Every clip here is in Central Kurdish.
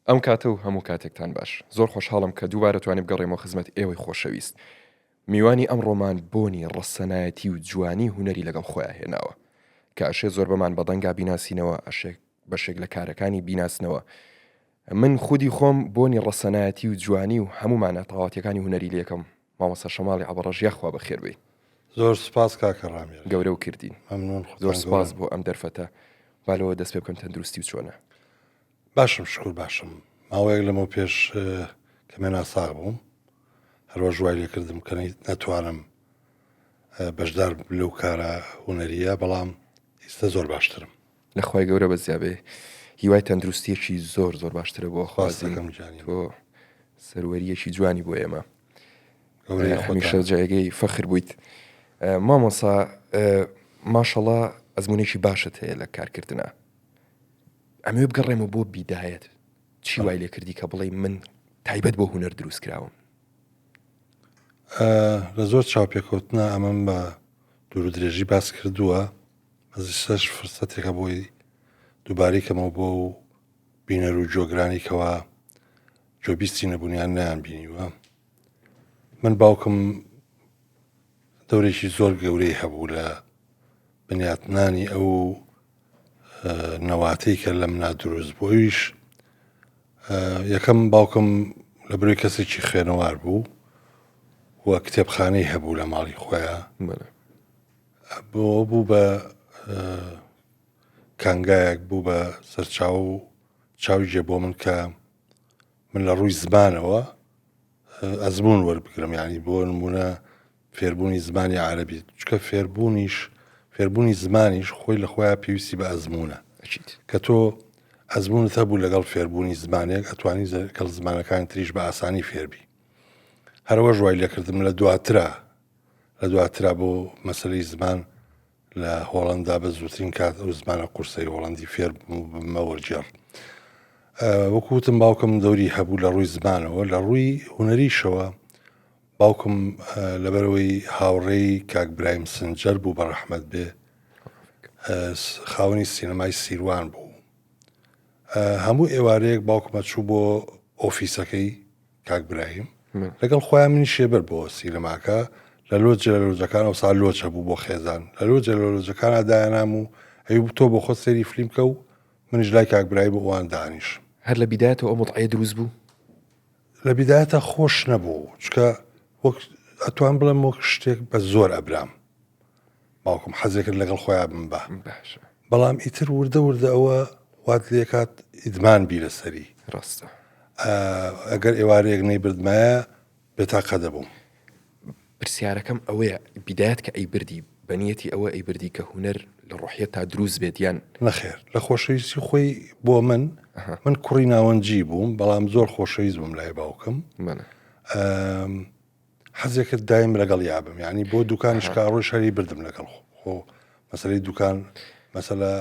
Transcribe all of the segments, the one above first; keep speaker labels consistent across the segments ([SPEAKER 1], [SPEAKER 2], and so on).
[SPEAKER 1] ئەم کاتە و هەموو کاتێکتان باش. زۆر خۆشحاڵم کە دووبارە توانیم بگەڕێمەوە خزمەت ئێوەی خۆشەویست. میوانی ئەمڕۆمان بۆنی ڕەسەنایەتی و جوانی هونەری لەگەڵ خۆیا هێناوە. کە ئەشێ زۆربەمان بە دەنگا بیناسینەوە، ئەشێ بەشێک لە کارەکانی بیناسنەوە. من خودی خۆم بۆنی ڕەسەنایەتی و جوانی و هەموو مانا تەواوەتیەکانی هونەری لێکەم. مامۆستا شەماڵی عەبەڕەش یاخوا بەخێر بێی.
[SPEAKER 2] زۆر سوپاس کاکە ڕامیار.
[SPEAKER 1] گەورەو کردین.
[SPEAKER 2] مەمنون خۆتان
[SPEAKER 1] زۆر سوپاس
[SPEAKER 2] گەورەن.
[SPEAKER 1] بۆ ئەم دەرفەتە. با لەوە دەست پێ بکەم تەندروستی و چۆنە؟
[SPEAKER 2] باشم شکور باشم. ماوەیەک لەمەو پێش کەمێ ناساغ بووم. هەروەش وای لێ کردم کە نەتوانم بەشدار بم لەو کارە هونەرییە بەڵام ئیستە زۆر باشترم.
[SPEAKER 1] لە خوای گەورە بەزیابێ هیوای تەندروستیەکی زۆر زۆر باشترە بۆ خوازین
[SPEAKER 2] خواستەکەم گیانی.
[SPEAKER 1] تۆ سەروەریەکی جوانی بۆ ئێمە
[SPEAKER 2] گەورەی خۆتان.
[SPEAKER 1] هەمیشە جێگەی فەخر بوویت مامۆسا ماشەڵا ئەزمونێکی باشت هەیە لە کارکردنا ئەمەوێ بگەڕێمەوە بۆ بیدایەت چی وای لێ کردی کە بڵێ من تایبەت بۆ هونەر دروست کراوم؟
[SPEAKER 2] لە زۆر چاوپێکەوتنا ئەمەم بە دوور و درێژی باس کردووە بەس ئێستاش فرسەتێکە بۆی دووبارەی کەمەوە بۆ و بینەر و گوێگرانی کەوا گوێبیستی نەبوونیان نەیان بینیوە من باوکم دەورێکی زۆر گەورەی هەبوو لە بنیاتنانی ئەو نەواتەی کە لە منا دروست بوو ئەویش یەکەم باوکم لە برۆی کەسێکی خوێنەوار بوو و کتێبخانەی هەبوو لە ماڵی خۆیان بۆ بوو بە کانگایەک بوو بە سەرچاو و چاوگێ بۆ من کە من لە ڕووی زمانەوە ئەزمون وەربگرم ینی بۆ نمونە فێربوونی زمانی عەرەبی چکە فێربوونیش فێربوونی زمانیش خۆی لە خۆیان پێویستی بە ئەزمونە کە تۆ ئەزمونت هەبوو لەگەڵ فێربوونی زمانێک ئەتوانی لەگەڵ زمانەکانی تریش بە ئاسانی فێربی هەروەش وای لێکردم لە دواترا لە دواترا بۆ مەسلەی زمان لە هۆڵندا بە زووترین کات ئەو زمانە قورسەی هۆڵندی فێر بمە وەرگێڕ وەکوتم باوکم دەوری هەبوو لە ڕووی زمانەوە لە ڕووی هونەریشەوە باوکم لەبەرئەوەی هاوڕێی کاک برایم سنجەر بوو بە ڕەحمەت بێ خاوەنی سینەمای سیروان بوو هەموو ئێوارەیەک باوکمە چوو بۆ ئۆفیسەکەی کاک برایم لەگەڵ خۆیان منی شێبەر بۆ سینەماکە لە لۆجە لە لۆجەکان ئەو سا لۆج هەبوو بۆ خێزان لە لۆجە لە لۆجەکانە دایانام و ئەی تۆ بۆ خۆت سەیری فلیم کە و منیش لای کاک برای بۆ ئەوان دانیش
[SPEAKER 1] هەر لە بیدایەتەوە ئەو متعەیە دروست بوو؟
[SPEAKER 2] لە بیدایەتا خۆش نەبوو چکە وەک ئەتوان بڵێم وەک شتێک بە زۆر ئەبرام باوکم حەزێ کرد لەگەڵ خۆیان بم بە
[SPEAKER 1] باشە
[SPEAKER 2] بەڵام ئیتر وردە وردە ئەوە وات لێکات ئیدمان بی لەسەری
[SPEAKER 1] ڕاستە
[SPEAKER 2] ئەگەر ئێوارەیەک نەیبردمایە بێتاقە دەبووم.
[SPEAKER 1] پرسیارەکەم ئەوەیە بیدایەت کە ئەیبردی بە نیەتی ئەوە ئەیبردی کە هونەر لە ڕۆحیەتتا دروست بێت یان؟
[SPEAKER 2] نەخێر لە خۆشەویستی خۆی بۆ من من کوڕی ناوەنجی بووم بەڵام زۆر خۆشەویست بووم لای باوکم حەزێکرد دایم لەگەڵ یابم یعنی بۆ دوکانیش کە ڕۆی شەری بردم لەگەڵ خۆ مەسەلەی دوکان مەسەلە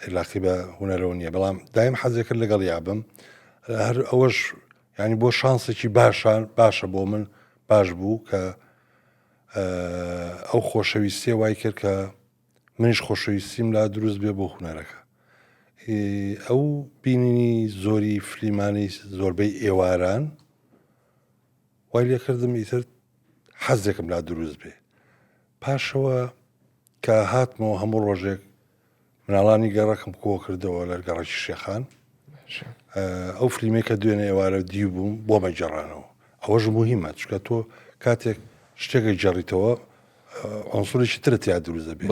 [SPEAKER 2] علاقی بە هونەرەوە نییە بەڵام دایم حەزێکرد لەگەڵ یابم هەر ئەوەش یانی بۆ شانسێکی باشان باشە بۆ من باش بوو کە ئەو خۆشەویستیە وای کرد کە منیش خۆشەویستیم لا دروست بێ بۆ هونەرەکە ئەو بینینی زۆری فلیمانی زۆربەی ئێواران وای لێکردم ئیتر حەزێکم لا دروست بێ پاشەوە کە هاتمەوە هەموو ڕۆژێک مناڵانی گەڕەکم کۆ کردەوە لە گەڕەکی شێخان ئەو فلیمەی کە دوێنێ ئێوارە دیو بووم بۆ مەگەڕانەوە ئەوەش مهمە چکە تۆ کاتێک شتێکە گەڕیتەوە عنسوڕێکی ترت یا دروست دەبێت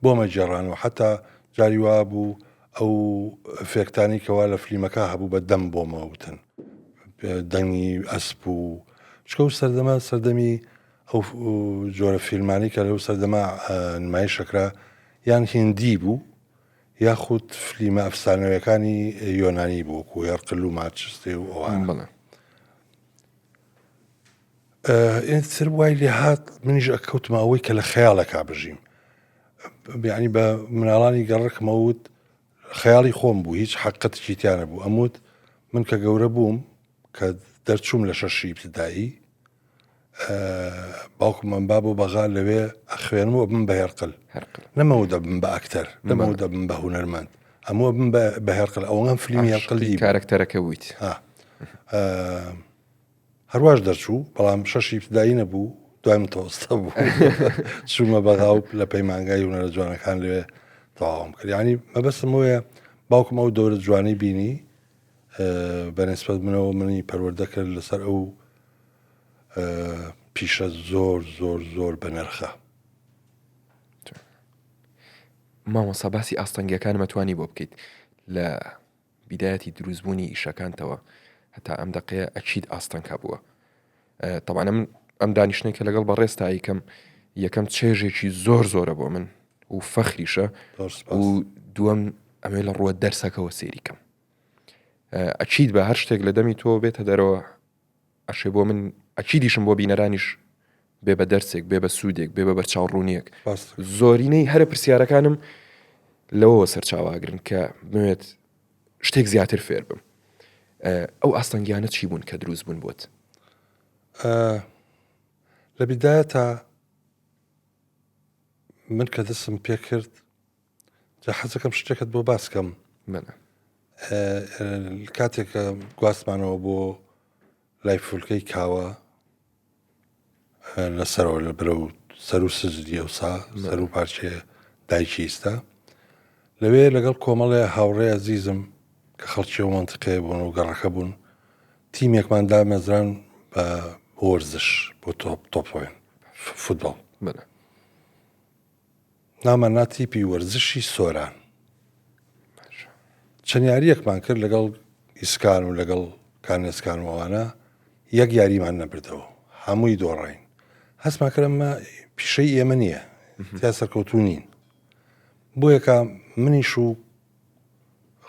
[SPEAKER 2] بۆ مەگەڕانەوە حتا جاری وا بوو ئەو ئەفێکتانی کەوا لە فلیمەکە هەبوو بە دەم بۆمەوتن دەنگی ئەسپ و چکە و سەردەمە سەردەمی ئەو جۆرە فیلمانەی کە لەو سەردەمە نمایش ئەکرا یان هیندی بوو یاخود فلیمە ئەفسانەویەکانی یۆنانی بوو وەکو هێرقل و ماچستێ و ئەوانە.
[SPEAKER 1] بەڵێ.
[SPEAKER 2] ئیتر وای لێ هات منیش ئەکەوتمە ئەوەی کە لە خەیاڵێکا بژیم یعنی بە مناڵانی گەڕەکم ئەوت خەیاڵی خۆم بوو هیچ حەقەتێکی تیا نەبوو ئەموت من کە گەورە بووم کە دەرچووم لە شەشی ئیبتدایی باوکم ئەمبا بۆ بەغا لەوێ ئەخوێنم و ئەبم بە هێرقل نەمەوت ئەبم بە ئەکتەر نەمەوت ئەبم بە هونەرمەند. ئەموە بم بە هێرقل ئەوەم فلیمی هێرقل
[SPEAKER 1] کارکتەرەکە بوویت
[SPEAKER 2] هەرواش دەرچوو بەڵام شەشی ابتدایی نەبوو دوای متەوەستە بوو چوومە بەغا و لە پەیمانگای هونەرە جوانەکان لەوێ تەواوم کرد یعنی مەبەستم وەیە باوکم ئەو دەورە جوانی بینی بەنسبەت منەوە منی پەروەردە کرد لەسەر ئەو پیشە زۆر زۆر زۆر بەنرخە.
[SPEAKER 1] مامۆسا باسی ئاستەنگیەکانمە توانی بۆ بکەیت لە بیدایەتی دروستبوونی ئیشەکانتەوە هەتا ئەم دەقەیە ئەکید ئاستەنگ هەبووە تەبعەن ئەم ئەم دانیشتنەی کە لەگەڵ بەڕێزتا ئەیکەم یەکەم چێژێکی زۆر زۆرە بۆ من و فەخریشە و دووەم ئەمێ لە ڕووە دەرسەکەەوە سێری کەم ئەکید بە هەر شتێک لە دەمی تۆ بێتە دەرەوە ئەشێ بۆ من ئەکیدیشم بۆ بینەرانیش بێ بە دەرسێک بێ بە سوودێک بێ بە بەرچاوڕوونیەک زۆرینەی هەرە پرسیارەکانم لەوەوە سەرچاواگرن کە بمێت شتێک زیاتر فێر بم ئەو ئاستەنگیانە چی بوون کە دروست بوون بۆت؟
[SPEAKER 2] لە بیدایەتا من کە دەستم پێکرد جا حەزەکەم شتێکت بۆ باس کەم کاتێک گواستمانەوە بۆ لای فولکەی کاوە لەسەرەوە لە بەرەو سەر و سجدی ئەوسا سەر و پارچەیە دایکی ئیستا لەوێ لەگەڵ کۆمەڵێ هاوڕێ ئەزیزم کە خەڵکی ئەو مەنتیقەیە بوون و گەڕەکە بوون تیمێکمان دامەزران بە وەرزش بۆ تۆپ تۆپۆین فوتباڵ ناومان نا تیپی وەرزشی سۆران. چەند یارییەکمان کرد لەگەڵ ئیسکان و لەگەڵ کانێسکان و ئەوانە یەک یاریمان نەبردەوە هەمووی دۆڕاین هەستمان کرد ئەمە پیشەی ئێمە نییە تیا سەرکەوتوو نین بۆ یەکە منیش و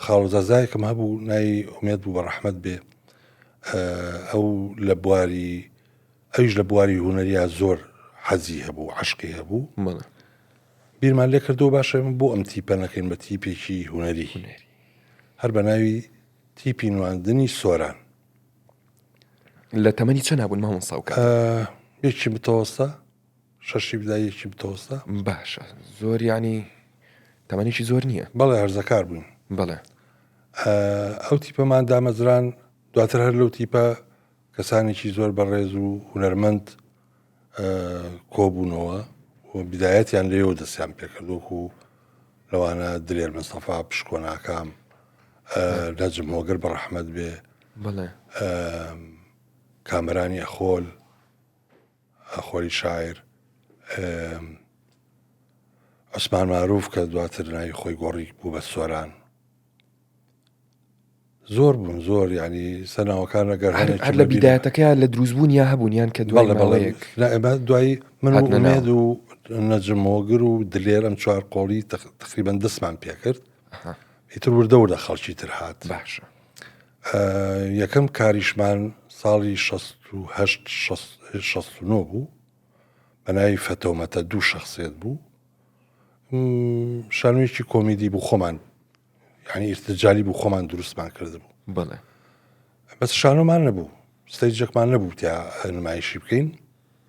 [SPEAKER 2] خاڵزازایەکم هەبوو ناوی ئومێد بوو بە ڕەحمەت بێ ئەو لە بواری ئەویش لە بواری هونەریا زۆر حەزی هەبوو عەشقی هەبوو بیرمان لێ کردەوە باشە ئێمە بۆ ئەم تیپە نەکەین بە تیپێکی هونەری هەر بە ناوی تیپی نواندنی سۆران
[SPEAKER 1] لە تەمەنی چەند بوون مامۆستا و کات
[SPEAKER 2] یەکی متەوەستە شەشی بدا یەکی متەوەستە
[SPEAKER 1] باشە زۆر ینی تەمەنێکی زۆر نییە
[SPEAKER 2] بەڵێ هەرزەکار بووین
[SPEAKER 1] بەڵێ
[SPEAKER 2] ئەو تیپەمان دامەزران دواتر هەر لەو تیپە کەسانێکی زۆر بەڕێز و هونەرمەند کۆبوونەوە و بیدایەتیان لێەوە دەستیان پێکرد وەکو لەوانە دلێر مستەفا پشکۆ ناکام نەجم هۆگر بە ڕەحمەت بێ کامەرانی ئەخۆل ئەخۆلی شاعر عوسمان معروف کە دواتر ناوی خۆی گۆڕی بوو بە سۆران زۆر بوون زۆر یعنی سەناوەکان ئەگەر
[SPEAKER 1] هەر لە بیدایەتەکەیان لە دروستبوون یا هەبوون یان کە دوای ماوەیەک
[SPEAKER 2] دوای من و ئومێد و نەجم هۆگر و دلێر ئەم چوار قۆڵی تقریبان دەستمان پێکرد ئیتر وردە وردە خەڵکی تر هات
[SPEAKER 1] باشە
[SPEAKER 2] یەکەم کاریشمان ساڵی 68 69 بوو بە ناوی فەتۆمەتە دوو شخصێت بوو شانۆیەکی کۆمیدی بوو خۆمان یعنی ئیرتجالی بوو خۆمان دروستمان کردبوو
[SPEAKER 1] بەڵێ
[SPEAKER 2] بەس شانۆمان نەبوو stage ێکمان نەبوو تیا نمایشی بکەین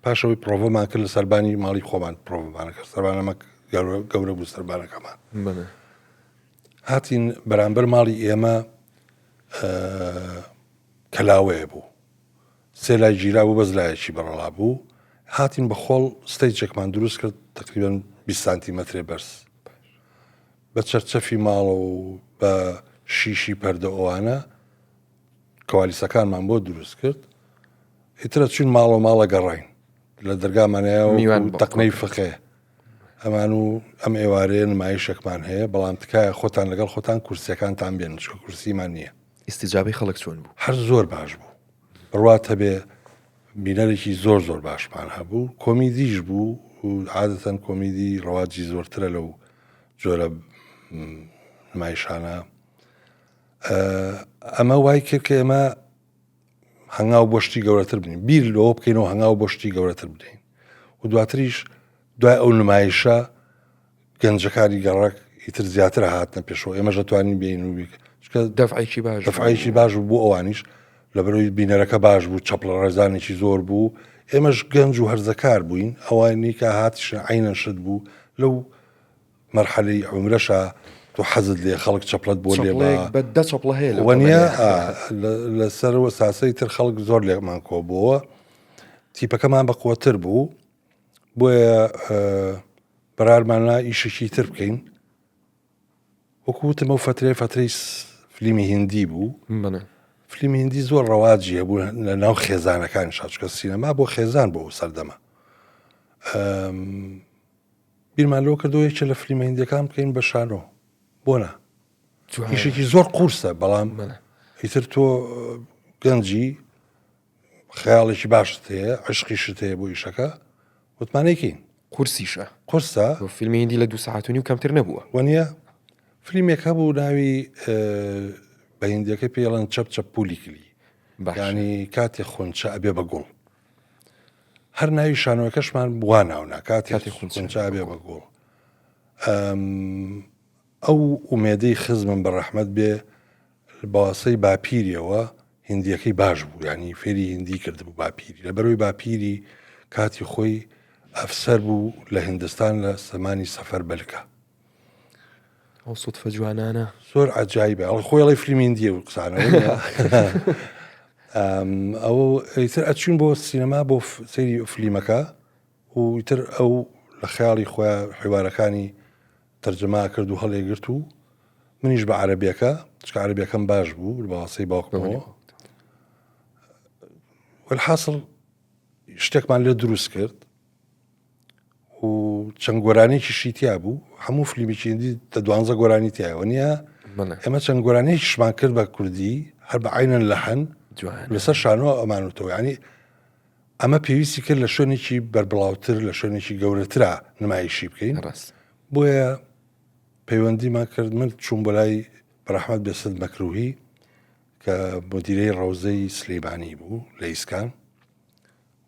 [SPEAKER 2] پاشەوەی پرۆڤەمان کرد لە سەربانی ماڵی خۆمان پرۆڤەمان کرد سەربانەمە گەورە بوو سەربانەکەمان هاتین بەرامبەر ماڵی ئێمە کەلاوەیە بوو سێ لای گیرا بوو بەس لایەکی بەڕەڵا بوو هاتین بە خۆڵ stage ێکمان دروست کرد تقریبا 20 سانتیمەترێ بەرز بە چەرچەفی ماڵەوە و بە شیشی پەردە ئەوانە کەوالیسەکانمان بۆ دروست کرد ئیترە چوین ماڵەوە ماڵە گەڕین لە دەرگامانەیە تەقنەی فقێ ئەمان و ئەم ئێوارەیە نمایشێکمان هەیە بەڵام تکایە خۆتان لەگەڵ خۆتان کورسیەکانتان بێن چکە کورسیمان نییە
[SPEAKER 1] ئیستیجابەی خەڵک چۆن بوو؟
[SPEAKER 2] هەر زۆر باش بوو بڕوات هەبێ بینەرێکی زۆر زۆر باشمان هەبوو کۆمیدیش بوو و عادەتەن کۆمیدی ڕەواجی زۆرترە لەو جۆرە نمایشانە ئەمە وای کرد کە ئێمە هەنگاو بۆ شتی گەورەتر بنین بیر لەوە بکەینەوە هەنگاو بۆ شتی گەورەتر بدەین و دواتریش دوای ئەو نمایشە گەنجەکانی گەڕەک ئیتر زیاتر هاتنە پێشەوە ئێمەش دەتوانین بێین و چونکە
[SPEAKER 1] دەفعێکی باش
[SPEAKER 2] دەفعێکی باش بوو بۆ ئەوانیش لەبەرەوەی بینەرەکە باش بوو چەپڵە ڕێزانێکی زۆر بوو ئێمەش گەنج و هەرزەکار بووین ئەوانی کە هاتیشن عینەن شت بوو لەو مەرحەلەی عومرەشا. تۆ حەزت لێ خەڵک چەپڵەت بۆ لێ با.
[SPEAKER 1] چەپڵەیەک بە دە چەپڵە هەیە لەو
[SPEAKER 2] وەنیە
[SPEAKER 1] تەمەنەیا.
[SPEAKER 2] ئا لەسەر و ساسەی تر خەڵک زۆر لێمان کۆبووەوە تیپەکەمان بە قوەتر بوو بۆیە بەرارمان نا ئیشێکی تر بکەین وەکو وتم ئەو فەترەیە فەترەی فلیمی هندی بوو
[SPEAKER 1] بەڵێ.
[SPEAKER 2] فلیمی هندی زۆر ڕەواجی هەبوو لە ناو خێزانەکان شاچکە سینەما بۆ خێزان بۆ ئەو سەردەمە بیرمان لەوە کردەوە یەکێ لە فلیمە هندیەکان بکەین بە شانۆ بۆ نا ئیشێکی زۆر قورسە بەڵام ئیتر تۆ گەنجی خەیاڵێکی باشت هەیە عشقیشت هەیە بۆ ئیشەکە وتمانێکین
[SPEAKER 1] قورسیشە
[SPEAKER 2] قورسە
[SPEAKER 1] فیلمی هندی لە دو ساعت و نیو کەمتر نەبووە
[SPEAKER 2] وەنیە فیلمێک هەبوو ناوی بە هندیەکە پێڵەن چەپ چەپ پولی کلی ینی کاتێ خونچە ئەبێ بە گوڵ هەر ناوی شانۆکەشمان وا ناونا کاتی خونچە ئەبێ بە گوڵ ئەو ئومێدەی خزمم بە ڕەحمەت بێ بەواسەی باپیریەوە هندیەکەی باش بوو ینی فێری هندی کردبوو باپیری لەبەرەوەی باپیری کاتی خۆی ئەفسەر بوو لە هندستان لە سەمانی سەفەر بەلکە
[SPEAKER 1] ئەو سوتفە جوانانە
[SPEAKER 2] زۆر عجایبە ئەڵ خۆی ئەڵی فیلمی هندیە و قسانە ئەو ئیتر ئەچین بۆ سینەما بۆ سەیری فلیمەکە و ئیتر ئەو لە خەیاڵی خۆیان حیوارەکانی تەرجەمە کرد و هەڵێگرت و منیش بە عەرەبیەکە چکە عەرەبیەکەم باش بوو بەواسەی باوکمەوە والحاصل شتێکمان لێ دروست کرد و چەند گۆرانێکیشی تیا بوو هەموو فلیمێکی هندی دە دوانزە گۆرانی تایەوە نییە ئێمە چەند گۆرانێکیشمان کرد بە کوردی هەر بە عینەن لە هەن لەسەر شانۆ ئەمانوتەوە ینی ئەمە پێویستی کرد لە شوێنێکی بەربڵاوتر لە شوێنێکی گەورەترا نمایشی بکەین
[SPEAKER 1] ڕاست
[SPEAKER 2] بۆیە پەیوەندیمان کرد من چوون بۆ لای بەرەحمەت بێسد مەکروهی کە مدیرەی ڕەوزەی سلیمانی بوو لە ئیسکان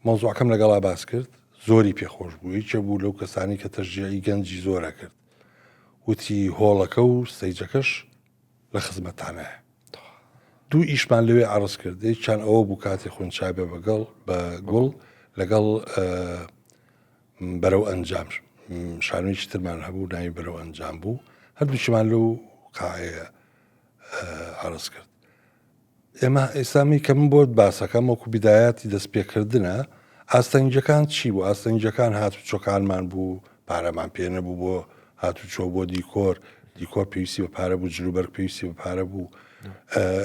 [SPEAKER 2] مەوزوعەکەم لەگەڵا باس کرد زۆری پێخۆش بوو یەکێ بوو لەو کەسانی کە تەشجیعی گەنجی زۆرە کرد وتی هۆڵەکە و ستەیجەکەش لە خزمەتانایە دوو ئیشمان لەوێ عەرز کرد یەکیان ئەوە بوو کاتی خونچابێ بەگەڵ بە گوڵ لەگەڵ بەرەو ئەنجام شانۆیەکی ترمان هەبوو ناوی بەرەو ئەنجام بوو هەردووکیمان لەو قاعەیە عەرز کرد ئێمە ئێسامی کە من بۆت باسەکەم وەکو بیدایاتی دەست پێکردنە ئاستەنگیەکان چی بوو ئاستەنگیەکان هاتوچۆکانمان بوو پارەمان پێ نەبوو بۆ هاتوچۆ بۆ دیکۆر دیکۆر پێویستی بە پارە بوو جلوبەرگ پێویستی بە پارە بوو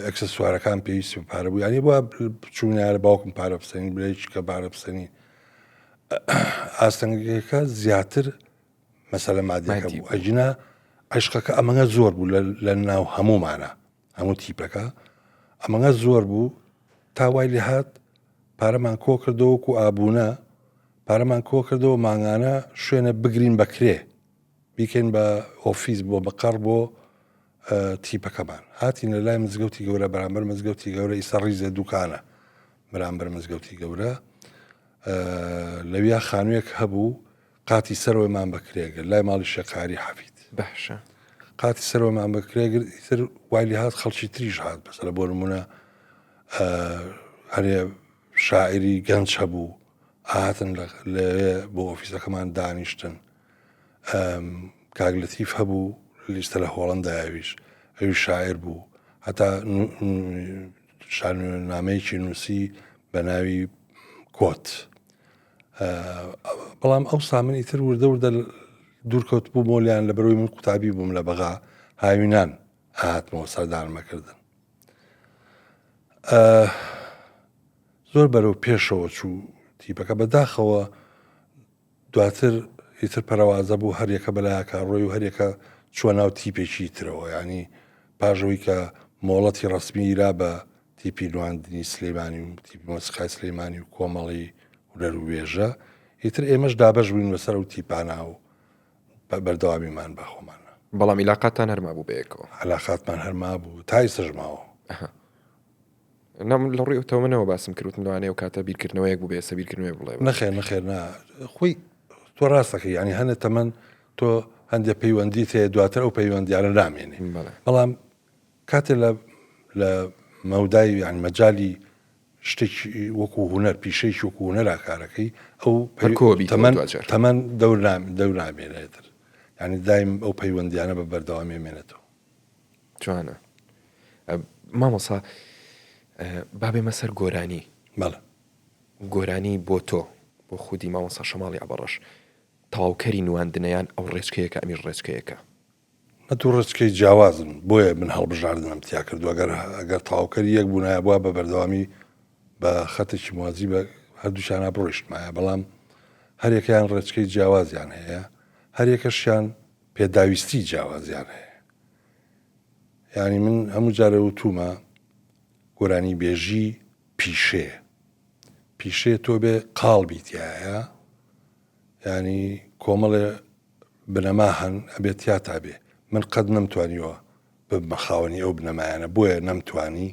[SPEAKER 2] ئەکسسوارەکان پێویستی بە پارە بوو یانی بووە چوونیارە باوکم پارە بسەنی بلێکی کە پارە بسەنی ئاستەنگەکە زیاتر مەسەلە مادیەکە بوو ئەگینا عشقەکە ئەمەگە زۆر بوو لە ناو هەمومانە هەموو تیپەکە ئەمەگە زۆر بوو تا وای لێ هات پارەمان کۆ کردەوە وەکو ئابوونە پارەمان کۆ کردەوە مانگانە شوێنە بگرین بەکرێ بیکەین بە ئۆفیس بۆ بەقەڕ بۆ تیپەکەمان هاتین لە لای مزگەوتی گەورە بەرامبەر مزگەوتی گەورە ئیستا ڕیزێ دوکانە بەرامبەر مزگەوتی گەورە لەویا خانوویەک هەبوو قاتی سەرەوەمان بەکرێ گرت لای ماڵی شێخ قاری حەفید.
[SPEAKER 1] باشە.
[SPEAKER 2] قاتی سەرەوەمان بەکرێ گرت ئیتر وای لێ هات خەڵکی تریش هات مەسەلە بۆ نمونە هەرێ شاعری گەنج هەبوو هاتن لەوێ بۆ ئۆفیسەکەمان دانیشتن کاک لەتیف هەبوو لیستە لە هۆڵندا ئەویش ئەوی شاعر بوو هەتا شانۆنامەیەکی نووسی بە ناوی کۆت بەڵام ئەو سامن ئیتر وردە وردە دوورکەوت بوو مۆلیان لە بەرەوەی من قوتابی بووم لە بەغا هاوینان هاتمەوە سەردانمەکردن زۆر بەرەو پێشەوە چوو تیپەکە بەداخەوە دواتر ئیتر پەرەوازە بوو هەریەکە بەلایەکا ڕۆی و هەریەکە چووە ناو تیپێکی ترەوە یانی پاش ئەوەی کە مۆڵەتی ڕەسمی ئیرا بە تیپی نواندنی سلیمانی و تیپی مۆسیقای سلیمانی و کۆمەڵی هونەر و وێژە ئیتر ئێمەش دابەش بووین بەسەر ئەو تیپانە و بەردەوامیمان بە خۆمان.
[SPEAKER 1] بەڵام ئیلاقاتتان هەر مابوو بەیەکەوە؟
[SPEAKER 2] عەلاقاتمان هەر مابوو تا ئیستەش ماوە.
[SPEAKER 1] ئەها. نا من لە ڕووی ئەو تەمەنەوە باسم کرد وتم لەوانەیە ئەو کاتە بیرکردنەوەیەک بوو بێ ئێستا بیرکردنەوەیەک بڵێ
[SPEAKER 2] نەخێر نەخێر نا خۆی تۆ ڕاستەکەی یعنی هەنێ تەمەن تۆ هەندێک پەیوەندیت هەیە دواتر ئەو پەیوەندیانە نامێنێ بەڵام کاتێ لە لە مەودای یان مەجای شتێکی وەکو هوەر پیشەیەکی وەکو هوەرا کارەکەی ئەو تەمەن تەمەن دەور نامێنێتر. یعنی دایم ئەو پەیوەندیانە بە بەردەوامی ئەمێنێتەوە.
[SPEAKER 1] جوانە مامۆسا با بێمە سەر گۆرانی.
[SPEAKER 2] بەڵێ.
[SPEAKER 1] گۆرانی بۆ تۆ بۆ خودی مامۆسا شەماڵی عەبەڕەش تەواوکەری نواندنە یان ئەو ڕێچکەیەکە ئەمیش ڕێچکەیەکە؟
[SPEAKER 2] نە دوو ڕێچکەی جیاوازن بۆیە من هەڵبژاردنم تیا کردووە گەر ئەگەر تەواوکەری یەک بوونایە بووە بە بەردەوامی بە خەتێکی موازی بە هەردووشیانا بڕۆیشتمایە بەڵام هەریەکەیان ڕێچکەی جیاوازیان هەیە هەریەکەشیان پێداویستی جیاوازیان هەیە یعنی من هەموو جارێ وتومە گۆرانی بێژی پیشەیە پیشەیە تۆ بێ قاڵبی تایە ینی کۆمەڵێ بنەما هەن ئەبێ تیاتا بێ من قەت نەمتوانیوە ببمە خاوەنی ئەو بنەمایانە بۆیە نەمتوانی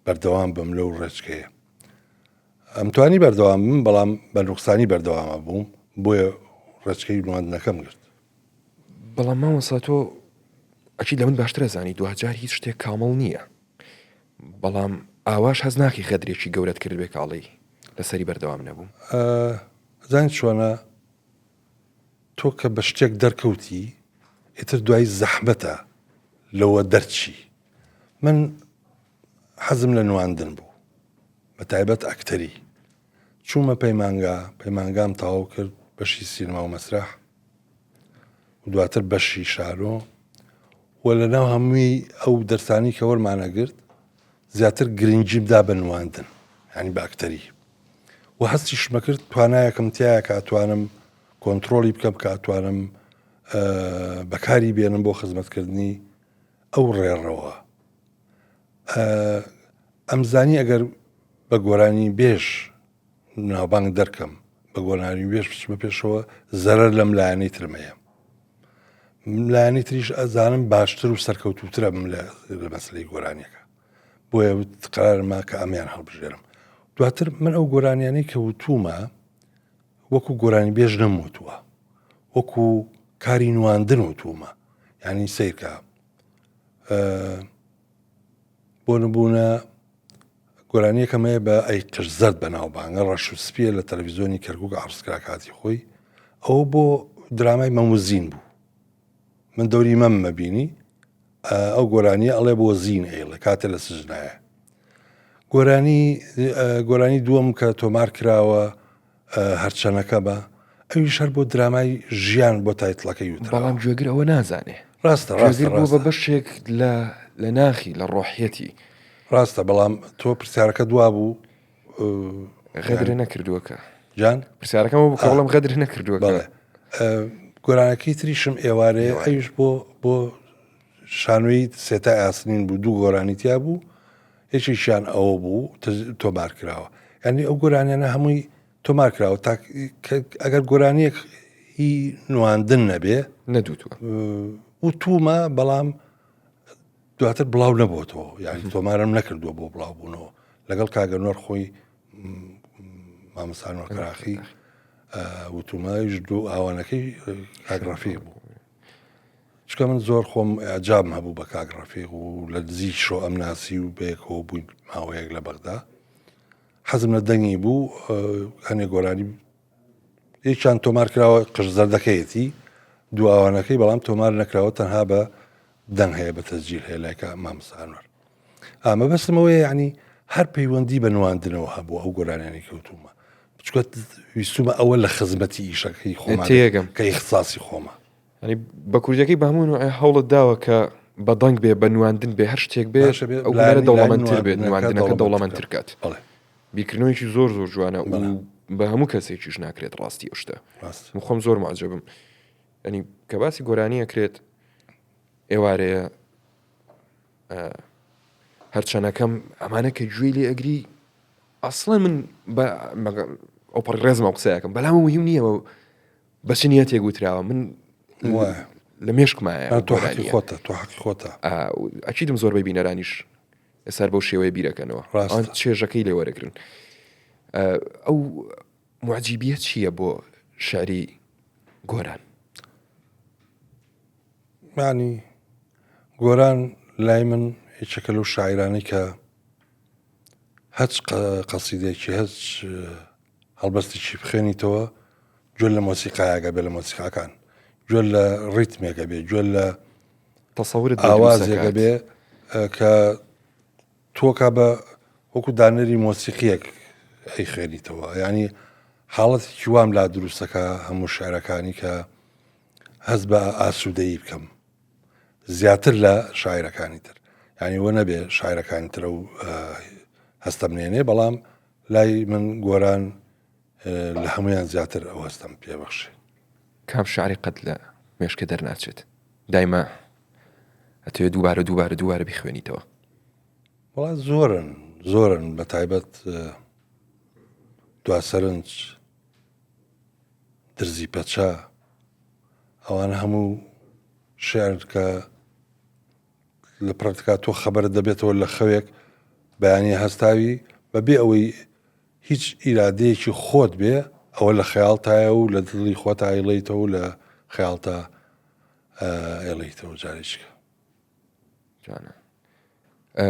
[SPEAKER 2] بەردەوام بم لەو ڕێچکەیە ئەمتوانی بەردەوام بم بەڵام بە نوقسانی بەردەوامە بووم بۆیە ڕێچکەی نواندنەکەم گرت.
[SPEAKER 1] بەڵام مامۆستا تۆ ئەکید لە من باشتر ئەزانی دواجار هیچ شتێک کامڵ نییە بەڵام ئاواش هەست ناکەی غەدرێکی گەورەت کردبێ کە ئەڵێی لەسەری بەردەوام نەبووم؟
[SPEAKER 2] ئەزانی چۆنە تۆ کە بە شتێک دەرکەوتی ئیتر دوایی زەحمەتە لەوە دەرچی من حەزم لە نواندن بوو بە تایبەت ئەکتەری چوومە پەیمانگا پەیمانگام تەواو کرد بەشی سینما و مەسرح و دواتر بەشی شانۆ و لە ناو هەمووی ئەو دەرسانی کە وەرمانەگرت زیاتر گرنگیم دا بە نواندن ینی بە ئەکتەری و هەستیشمە کرد توانایەکم تایە کە ئەتوانم کۆنتترۆلی بکەم کە ئەتوانم بەکاری بێنم بۆ خزمەتکردنی ئەو ڕێڕەوە ئەمزانی ئەگەر بە گۆرانی بێژ ناوبانگ دەرکەم بە گۆرانی بێژ بچمە پێشەوە زەرەر لەم لایەنەی ترم هەیە لایەنی تریش ئەزانم باشتر و سەرکەوتوترە بم لە مەسلەی گۆرانیەکە بۆیە قرارما کە ئەمیان هەڵبژێرم دواتر من ئەو گۆرانیانەی کە وتومە وەکو گۆرانی بێژ نەموتووە وەکو کاری نواندن وتومە یعنی سیرکە بۆ نبوونە گۆرانیەکەم هەیە بە ئەی قژ زەرد بەناوبانگە ڕەش و سپیە لە تەلەڤیزیۆنی کەرکوک عەرز کرا کاتی خۆی ئەوە بۆ درامای مەموزین بوو من دەوری مەم مەبینی ئەو گۆرانیە ئەڵێ بۆ زین ئەیڵێ کاتێ لە سژنایە گۆرانی گۆرانی دووەم کە تۆمار کراوە هەرچەنەکە بە ئەویش هەر بۆ درامای ژیان بۆ title ەکەی وتراوە.
[SPEAKER 1] بەڵام گوێگر ئەوە نازانێ.
[SPEAKER 2] ڕاستە ڕاستە
[SPEAKER 1] گوێگر بووە بە بەشێک لە لە ناخی لە ڕۆحیەتی.
[SPEAKER 2] ڕاستە بەڵام تۆ پرسیارەکەت وابوو
[SPEAKER 1] غەدرە نەکردووە کە
[SPEAKER 2] جان
[SPEAKER 1] پرسیارەکەم بوو کە بەڵام غەدر نەکردووە
[SPEAKER 2] بەڵێ گۆرانەکەی تریشم ئێوارێ ئەویش بۆ بۆ شانۆی سێتا ئاسنین بوو دوو گۆرانی تیا بوو یەکێکیان ئەوە بوو تۆمار کراوە یعنی ئەو گۆرانیانە هەمووی تۆمار کراوە تا ئەگەر گۆرانیەک هی نواندن نەبێ
[SPEAKER 1] نەدوتوە
[SPEAKER 2] وتومە بەڵام دواتر بڵاو نەبووتەوە یعنی تۆمارم نەکردووە بۆ بڵاو بوونەوە لەگەڵ کاگەنۆر خۆی مامەسانۆر کراخی وتومایش دوو ئاوانەکەی کاگرافی بوو چکە من زۆر خۆم ئیعجابم هەبوو بە کاک ڕەفیق و لە نزیک شۆ ئەم ناسی و بەیەکەوە بووین ماوەیەک لە بەغدا حەزم لە دەنگی بوو هەنێ گۆرانی یەکیان تۆمار کراوە قژ زەردەکەیەتی دواوانەکەی بەڵام تۆمار نەکراوە تەنها بە دەنگ هەیە بە تەسجیل هەیە لایکە مامسانوەر ئامە بەسمەوەی ینی هەر پەیوەندی بە نواندنەوە هەبوو ئەو گۆرانیانی کەوتومە بچکە ویستومە ئەوە لە خزمەتی ئیشەکەی خۆمە کە ئیختصاسی خۆمە
[SPEAKER 1] یانی بە کوردیەکەی بە هەموو نوعێ هەوڵت داوە کە بە دەنگ بێ بە نواندن بێ هەر شتێک بێ ئەو هونەرە دەوڵەمەندتر بێت نواندنەکە دەوڵەمەندتر کات بیرکردنەوەیکی زۆر زۆر جوانە و بە هەموو کەسێکیش ناکرێت ڕاستی ئەو شتە من خۆم زۆر معجبم ینی کە باسی گۆرانی ئەکرێت ئێوارەیە هەرچەنەکەم ئەمانە کە گوێی لێ ئەگری ئەسڵەن من بە ئەو پەڕی ڕێزمە قسەیەکەم بەلام مهم نییە بە چ نیەتێک وتراوە من لە مێشکمایە
[SPEAKER 2] تۆ حەقی خۆتە تۆ حەقی خۆتە
[SPEAKER 1] ئەکیدم زۆربەی بینەرانیش ئێستا بەو شێوەیە بیرەکەنەوە ڕاستە چێژەکەی لێ وەرەگرن ئەو معجیبیە چییە بۆ شعری گۆران
[SPEAKER 2] مانی گۆران لای من یەکێکە لەو شاعیرانەی کە هەچ قەسیدێکی هەچ هەڵبەستێکی بخوێنیتەوە گوێ لە مۆسیقایەکە بێ لە مۆسیقاکان. گوێ لە ڕیتمێکە بێ گوێ لە
[SPEAKER 1] تەسەورت
[SPEAKER 2] ئاوازێکە بێ کە تۆکە بە وەکو دانەری مۆسیقیەک ئەیخوێنیتەوە ینی حاڵەتێکی وام لا دروستەکە هەموو شعرەکانی کە هەست بە ئاسوودەیی بکەم زیاتر لە شاعرەکانی تر یعنی وە نەبێ شاعرەکانی ترە و هەستم نێنێ بەڵام لای من گۆران لە هەمویان زیاتر ئەو هەستم پێبەخشێ.
[SPEAKER 1] کام شعری قەت لە مێشکە دەرناچێت دایمە ئەتەوێت دووبارە دووبارە دووبارە بیخوێنیتەوە؟
[SPEAKER 2] وڵا زۆرن زۆرن بە تایبەت دوا سەرنج درزی پەچە ئەوانە هەموو شعر کە لە پڕتکا تۆ خەبەرت دەبێتەوە لە خەوێک بەیانی هەستاوی بەبێ ئەوەی هیچ ئیرادەیەکی خۆت بێ ئەوە لە خەیاڵتایە و لە دڵی خۆتا ئەیڵێیتەوە و لە خەیاڵتا ئەیڵێیتەوە جارێکیکە.
[SPEAKER 1] جوانە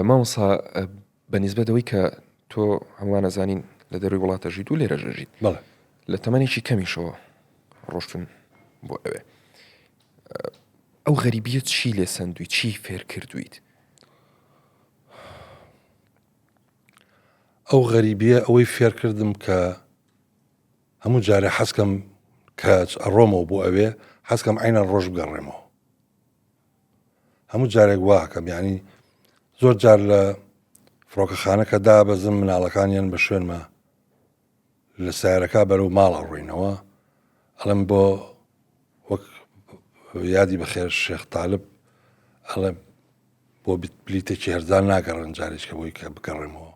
[SPEAKER 1] مامۆسا بە نیسبەت ئەوەی کە تۆ هەمووان ئەزانین لە دەروی وڵاتە ژیت و لێرەش ئەژیت
[SPEAKER 2] بەڵێ
[SPEAKER 1] لە تەمەنێکی کەمیشەوە ڕۆشتون بۆ ئەوێ ئەو غەریبیە چی لێ سەندوی چی فێر کردویت؟
[SPEAKER 2] ئەو غەریبیە ئەوەی فێرکردم کە هەموو جارێ حەزکەم کە ئەڕۆمەوە بۆ ئەوێ حەزکەم عینەن ڕۆژ بگەڕێمەوە هەموو جارێک واکەم یعنی زۆر جار لە فڕۆکەخانەکە دابەزم مناڵەکانیان بە شوێنمە لە سیارەکە بەرەو ماڵ ئەڕۆینەوە ئەڵێم بۆ وەک یادی بەخێر شێخ تالب ئەڵێ بۆ بلیتێکی هەرزان ناگەڕێن جارێکە بۆی کە بگەڕێمەوە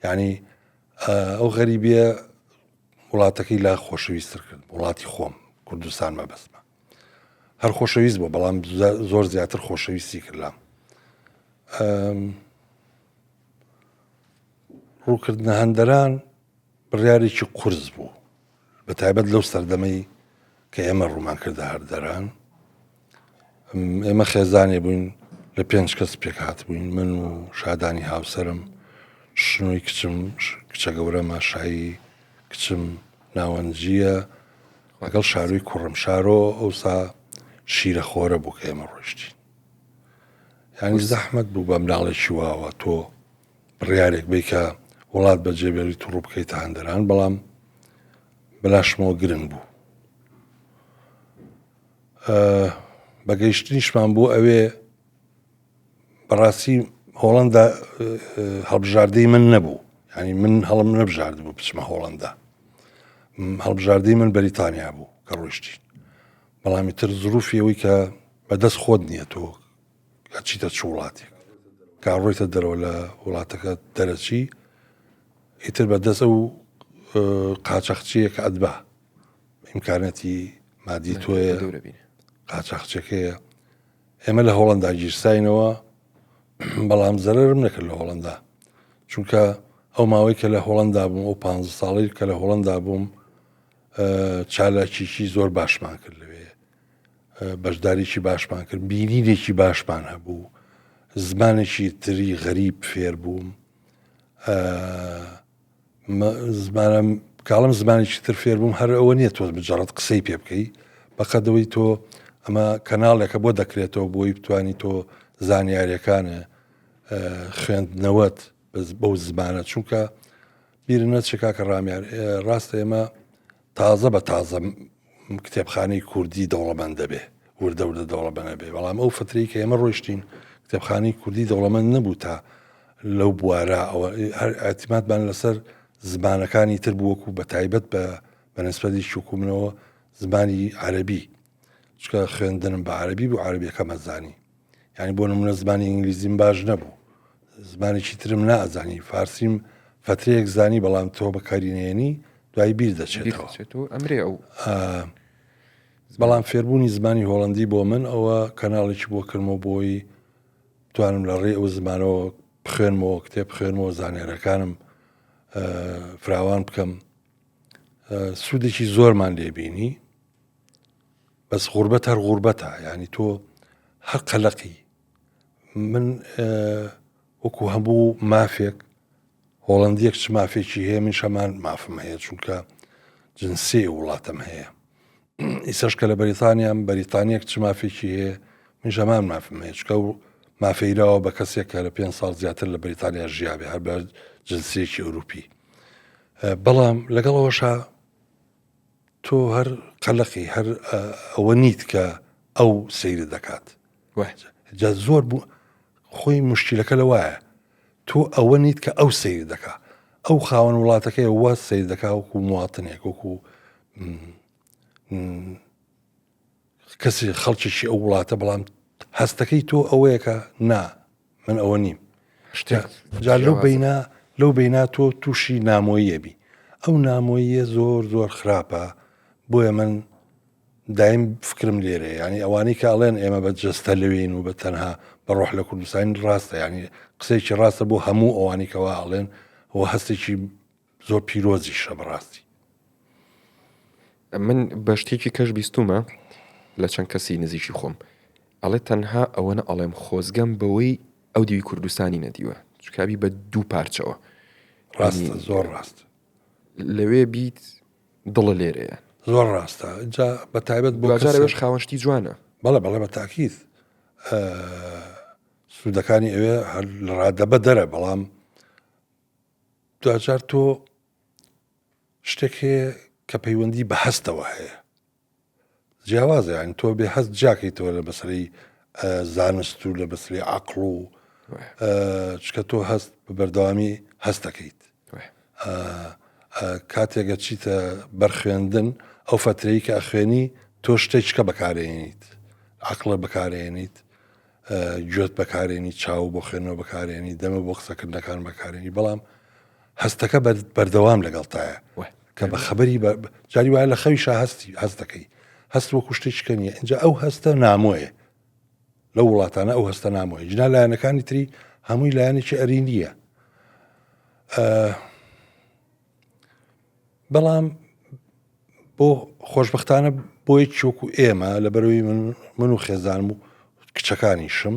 [SPEAKER 2] یعنی ئەو غەریبیە وڵاتەکەی لا خۆشەویستتر کرد وڵاتی خۆم کوردستان مەبەستمە هەر خۆشەویست بوو بەڵام زۆر زیاتر خۆشەویستی کرد لام ڕووکردنە هەندەران بڕیارێکی قورس بوو بە تایبەت لەو سەردەمەی کە ئێمە ڕوومان کردە هەردەران ئێمە خێزانێ بووین لە پێنج کەس پێکهات بووین من و شادانی هاوسرم شنووی کچم کچە گەورەمە شایی کچم ناوەنجییە لەگەڵ شاروی کوڕم شارۆ ئەوسا شیرە خۆرە بوو کە ئێمە ڕۆیشتین یانی زەحمەت بوو بە مناڵێکی واوە تۆ بڕیارێک بی کە وڵات بەجێ بێڵیت و ڕوو بکەیتە هەندەران بەڵام بەلاشمەوە گرنگ بوو بە گەیشتنیشمان بۆ ئەوێ بەڕاستی هۆڵندا هەڵبژاردەی من نەبوو ینی من هەڵم نەبژارد بوو بچمە هۆڵندا هەڵبژاردەی من بەریتانیا بوو کە ڕۆیشتین بەڵامی تر زروفی ئەوەی کە بەدەست خۆت نییە تۆ ئەچیتە چ وڵاتێک کە ڕۆیتە دەرەوە لە وڵاتەکە دەرەچی ئیتر بەدەست ئەو قاچەخچیە کە ئەتبا ئیمکانەتی مادی تۆیە قاچاخچەکەیە ئێمە لە هۆڵندا گیرساینەوە بەڵام زەرم نەکرد لە هۆڵندا چونکە ئەو ماوەی کە لە هۆڵندا بووم ئەو پ ساڵی کە لە هۆڵندا بووم چالاکیی زۆر باشمان کرد لەوێ بەشداریی باشمان کرد بینینێکی باشمان هەبوو زمانێکی تری غەریب فێر بووم زمانم کاڵم زمانێکی تر فێر بووم هەر ئەوە نییە تۆ مجرد قسەی پێ بکەی بەقەدەوەی تۆ ئەمە کەناڵێکە بۆ دەکرێتەوە بۆی بتانی تۆ زانیاریەکانە خوێندنەوەت بەو زمانە چونکە بیر نەچێ کاکە ڕامیار ڕاستە ئێمە تازە بە تازە کتێبخانەی کوردی دەوڵەمەند دەبێ وردە وردە دەوڵەمەنە بێ بەڵام ئەو فترەی کە ئێمە ڕۆیشتین کتێبخانەی کوردی دەوڵەمەند نەبوو تا لەو بوارە ئەوە هەر ئاعتیمادمان لەسەر زمانەکانی تر بووەکو بە تایبەت بە بەنسبەتی شکومنەوە زمانی عەربی چکە خوێندنم بە عەربی بوو عەربیەکەم ئەزانی یعنی بۆ نمونە زمانی ئینگلیزیم باش نەبوو زمانێکی ترم نازانی فارسیم فترەیەک زانی بەڵام تۆ بەکاری نێنی دوای بیر دەچێتەوە
[SPEAKER 1] ئەمرێ ئەو
[SPEAKER 2] بەڵام فێربوونی زمانی هۆڵندی بۆ من ئەوە کەناڵێکی بۆ کردمەوە بۆی بتوانم لە ڕێی ئەو زمانەوە بخوێنمەوە کتێب بخوێنمەوە زانیارەکانم فراوان بکەم سوودێکی زۆرمان لێبینی بەس غوربەت هەر غوربەتە یعنی تۆ هەر قەلەقی من وەکو هەموو مافێک هۆڵندیەک چ مافێکی هەیە من شەمان مافم هەیە چونکە جنسی وڵاتم هەیە. ئیسەش کە لە بەریتانیام بەریتانیەک چ مافێکی هەیە منیش هەمان مافم هەیە چکە و مافەیراوە بە کەسێک کە لە پێ ساڵ زیاتر لە بەریتانیا ژیابێ هەر بە جنسیەکی ئەوروپی بەڵام لەگەڵ ئەوەشا تۆ هەر قەلەقی هەر ئەوە نیت کە ئەو سەیرت دەکات جا زۆر بوو خۆی مشکلەکە لە وایە تۆ ئەوە نیت کە ئەو سەیر دەکا ئەو خاوەن وڵاتەکەی وە سەیر دەکا وەکو مواتنێک وەکو کەسی خەڵکێکی ئەو وڵاتە بەڵام هەستەکەی تۆ ئەوەیە کە نا من ئەوە نیم جا لەو بینا لەو بینا تۆ تووشی نامۆییە بی ئەو نامۆییە زۆر زۆر خراپە بۆیە من دایم فکرم لێرەیە یانی ئەوانەی کە ئەڵێن ئێمە بە جەستە لەوێین و بە تەنها بە ڕۆح لە کوردستانین ڕاستە یانی قسەیەکی ڕاستە بۆ هەموو ئەوانەی کەوا ئەڵێن و هەستێکی زۆر پیرۆزیشە بەڕاستی.
[SPEAKER 1] من بە شتێکی کەش بیستومە لە چەند کەسی نزیکی خۆم ئەڵێ تەنها ئەوەنە ئەڵێم خۆزگەم بەوەی ئەو دیوی کوردستانی نەدیوە چکابی بە دوو پارچەوە
[SPEAKER 2] ڕاستە زۆر ڕاست
[SPEAKER 1] لەوێ بیت دڵە لێرەیە.
[SPEAKER 2] زۆر ڕاستە جا بە تایبەت بۆ
[SPEAKER 1] دواجار ئەوێش خاوەن شتی جوانە.
[SPEAKER 2] بەڵێ بەڵێ بە تاکید سوودەکانی ئەوێ هەر لە ڕادە بەدەرە بەڵام دواجار تۆ شتێک هەیە کە پەیوەندی بە هەستەوە هەیە جیاوازە یانی تۆ بێ هەست جیاکەیتەوە لە مەسەلەی زانست و لە مەسەلەی عەقڵ و چکە تۆ هەست بە بەردەوامی هەست دەکەیت کاتێک ئەچیتە بەر خوێندن ئەو فەترەی کە ئەخوێنی تۆ شتێککە بەکارێنیت عقلە بەکارێنیت گوێت بەکارێنی چاو بۆ خوێندنەوە بەکارێنی دەمە بۆ قسەکردنەکان بەکارێنی بەڵام هەستەکە بەردەوام لەگەڵتایە کە بە خەبەری جاری وایە لە خەویشا هەستی هەست دەکەی هەست وەکو شتێکیکە نییە اینجا ئەو هەستە نامۆیە لەو وڵاتانە ئەو هەستە نامۆیە جنا لایەنەکانی تری هەمووی لایەنێکی ئەرینیە بەڵام بۆ خۆشببختانە بۆی چۆک و ئێمە لە بەرەوەی من من و خێزانم و کچەکانیشم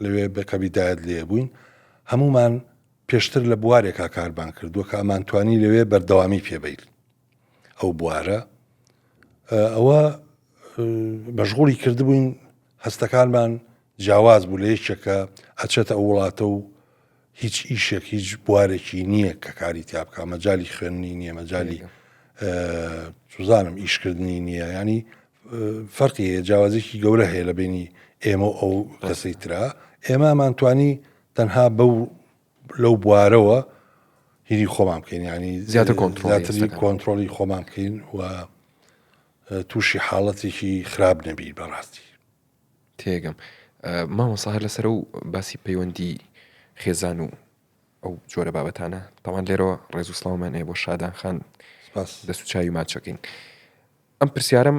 [SPEAKER 2] لەوێ بەکەبیدایەت لێ بووین هەمومان پێشتر لە بوارێکا کارمان کردووە کە ئەمانتوانی لەوێ بەردەوامی پێ بەین ئەو بوارە ئەوە مەشغوڵی کردبووین هەستەکانمان جیاواز بوو لە یەکێکە ئەچێتە ئەو وڵاتە و هیچ ئیشێک هیچ بوارێکی نییە کە کاری تیا بکە مەجای خوێندنی نییە مەجای سوزانم ئیشکردنی نییە ینی فەرقی هەیە جیاوازێکی گەورە هەیە لە بینی ئێمە و ئەو کەسەی ترا ئێمەمان توانی تەنها بەو لەو بوارەوە هیری خۆمان بکەین ینی
[SPEAKER 1] زیاتر کۆنترۆڵی
[SPEAKER 2] کۆنترۆڵی خۆمان بکەین و تووشی حاڵەتێکی خراپ نەبی بەڕاستی.
[SPEAKER 1] تێگەم مامۆستا هەر لەسەر و باسی پەیوەندی خێزان و ئەو جۆرە بابەتانە تاوان لێرەوە ڕێز و سڵاومان هەیە بۆ شادان خان دەست و چاوی ماچەکەین ئەم پرسیارم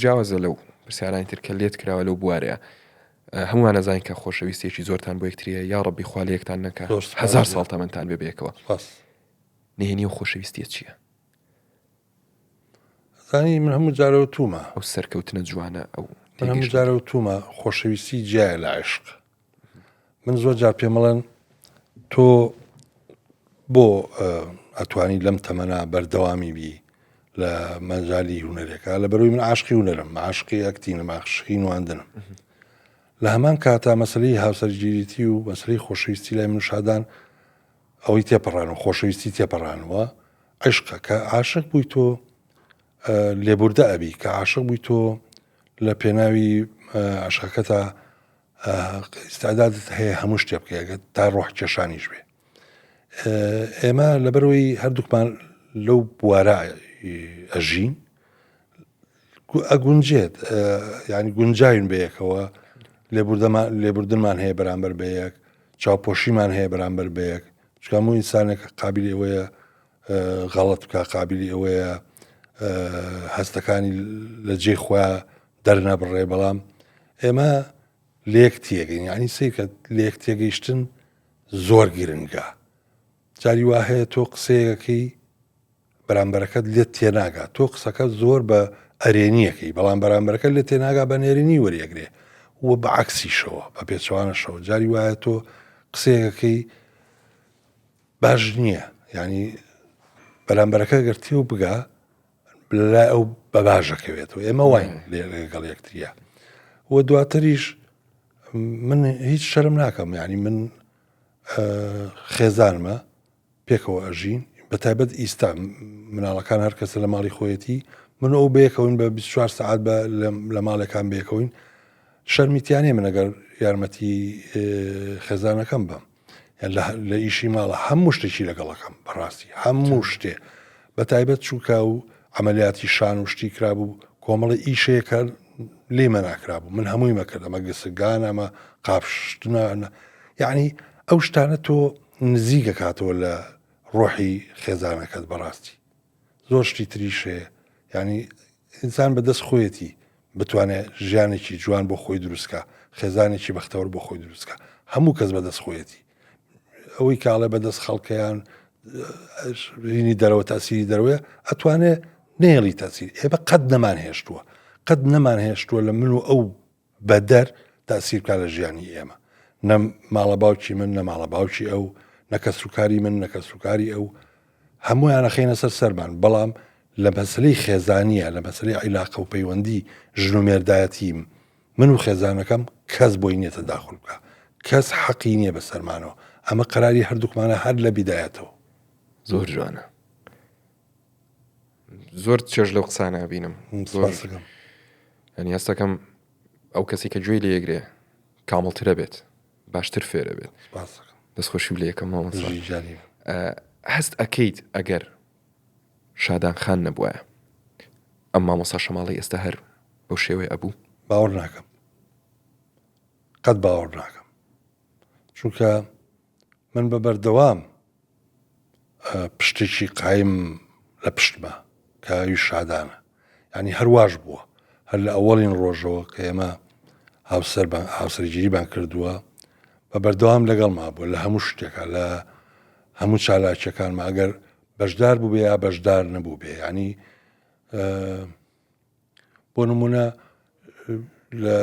[SPEAKER 1] جیاوازە لەو پرسیارانی تر کە لێت کراوە لەو بوارەیە هەمووان ئەزانین کە خۆشەویستێکی زۆرتان بۆ یەکتریە یا ڕەبی خوا لە یەکتان نەکا هەزار ساڵ تەمەنتان بێ بەیەکەوە نهێنی و خۆشەویستیە چییە؟
[SPEAKER 2] زانی من هەموو جارەوە تومە
[SPEAKER 1] ئەو سەرکەوتنە جوانە ئەو
[SPEAKER 2] من هەموو جارەوە تومە خۆشەویستی جیایە لە عشق من زۆر جار پێمەڵێن تۆ بۆ ئەتوانی لەم تەمەنا بەردەوامی بی لە مەجالی هوەرەکە لە بەرەوەی من عاشقی هونەرم عاشقی ئەکتینم عاشقی نواندنم لە هەمان کاتا مەسلەی هاوسەرگیریتی و مەسلەی خۆشەویستی لای من شادان ئەوەی تێپەڕان و خۆشەویستی تێپەڕانەوە عشقە کە عاشق بووی تۆ لێبوردە ئەبی کە عاشق بووی تۆ لە پێناوی عشقەکەتا ئیستعدادت هەیە هەموو شتێ بکەی ئەگەر تا ڕۆح کێشانیش بێ ئێمە لەبەرەوەی هەردووکمان لەو بوارە ئەژین ئەگونجێت ینی گونجاوین بەیەکەوە لێبوردەمان لێبوردنمان هەیە بەرامبەر بەیەک چاوپۆشیمان هەیە بەرامبەر بەیەک چکامو ئینسانێک قابلی ئەوەیە غەڵت بکە قابلی ئەوەیە هەستەکانی لە جێی خۆیان دەرنەبڕێ بەڵام ئێمە لێک تێگەین یعنی سیرکە لێک تێگەیشتن زۆر گرنگە جاری وا هەیە تۆ قسەیەکەی بەرامبەرەکەت لێت تێناگا تۆ قسەکە زۆر بە ئەرێنیەکەی بەڵام بەرامبەرەکە لێت تێناگا بە نێرینی وەریەگرێ و بە عکسیشەوە بە پێچوانەشەوە جاری وایە تۆ قسەیەکەی باش نییە ینی بەرامبەرەکە گەر تێو بگا. لەلای ئەو بە باشەکەوێتەوە ئێمە واین لەگەڵ یەکتریە و دواتریش من هیچ شەرم ناکەم یعنی من خێزانمە پێکەوە ئەژین بە تایبەت ئیستا مناڵەکان هەر کەسە لە ماڵی خۆیەتی من ئەو بەیەکەوەین بە 24 سعات بە لە ماڵەکان بەیەکەوەین شەرمیتیانێ من ئەگەر یارمەتی خێزانەکەم بم لە ئیشی ماڵە هەموو شتێکی لەگەڵەکەم بەڕاستی هەموو شتێ بە تایبەت چووکە و عملیاتی شان و شتی کرابوو کۆمەڵی ئیشەیەکە لێمە ناکرابوو من هەمووی مەکرد ئەمە گسگان ئەمە قاپشتنە یعنی ئەو شتانە تۆ نزیکەکاتەوە لە ڕۆحی خێزانەکەت بەڕاستی زۆر شتی تریش هەیە یعنی ئینسان بە دەست خۆیەتی بتوانێت ژیانێکی جوان بۆ خۆی دروستکە خێزانێکی بەختەوەر بۆ خۆی دروستکە هەموو کەس بەدەست خۆیەتی ئەوەی کاڵێ بەدەست خەڵکەیان ینی دەرەوە تاسیری دەروێ ئەتوانێ نێڵی تاسیر ئێمە قەت نەمان هێشتووە قەت نەمان هێشتووە لە من و ئەو بەدەر تەئسیر بکا لە ژیانی ئێمە نە ماڵە باوکی من نە ماڵە باوکی ئەو نە کەسوکاری من نە کەسوکاری ئەو هەموویان ئەخەینە سەر سەرمان بەڵام لە مەسلەی خێزانیە لە مەسلەی عیلاقە و پەیوەندی ژن و مێردایەتیم من و خێزانەکەم کەس بۆی نییە تەداخول بکە کەس حەقی نییە بە سەرمانەوە ئەمە قەراری هەردووکمانە هەر لە بیدایەتەوە.
[SPEAKER 1] زۆر جوانە زۆر چێژ لەو قسانە بینم زۆر ینی هەستەکەم ئەو کەسی کە گوێی لێگرێ کامڵترە بێت باشتر فێرە بێت دەستخۆشی لە یەکەم هەست ئەکەیت ئەگەر شادان خان نەبووە ئەم مامۆسا شەماڵی ئێستا هەر بەو شێوەیە ئەبوو
[SPEAKER 2] باوەڕ ناکەم قەت باوەڕ ناکەم چونکە من بە بەردەوام پشتێکی قایم لە پشتمە کە ئەویش شادانە یعنی هەرواش بووە هەر لە ئەوەڵین ڕۆژەوە کە ئێمە هاوسەر هاوسەرگیریمان کردووە بە بەردەوام لەگەڵما بووە لە هەموو شتێکە لە هەموو چالاکیەکانمە ئەگەر بەشدار بوو بێ یا بەشدار نەبوو بێ ینی بۆ نمونە لە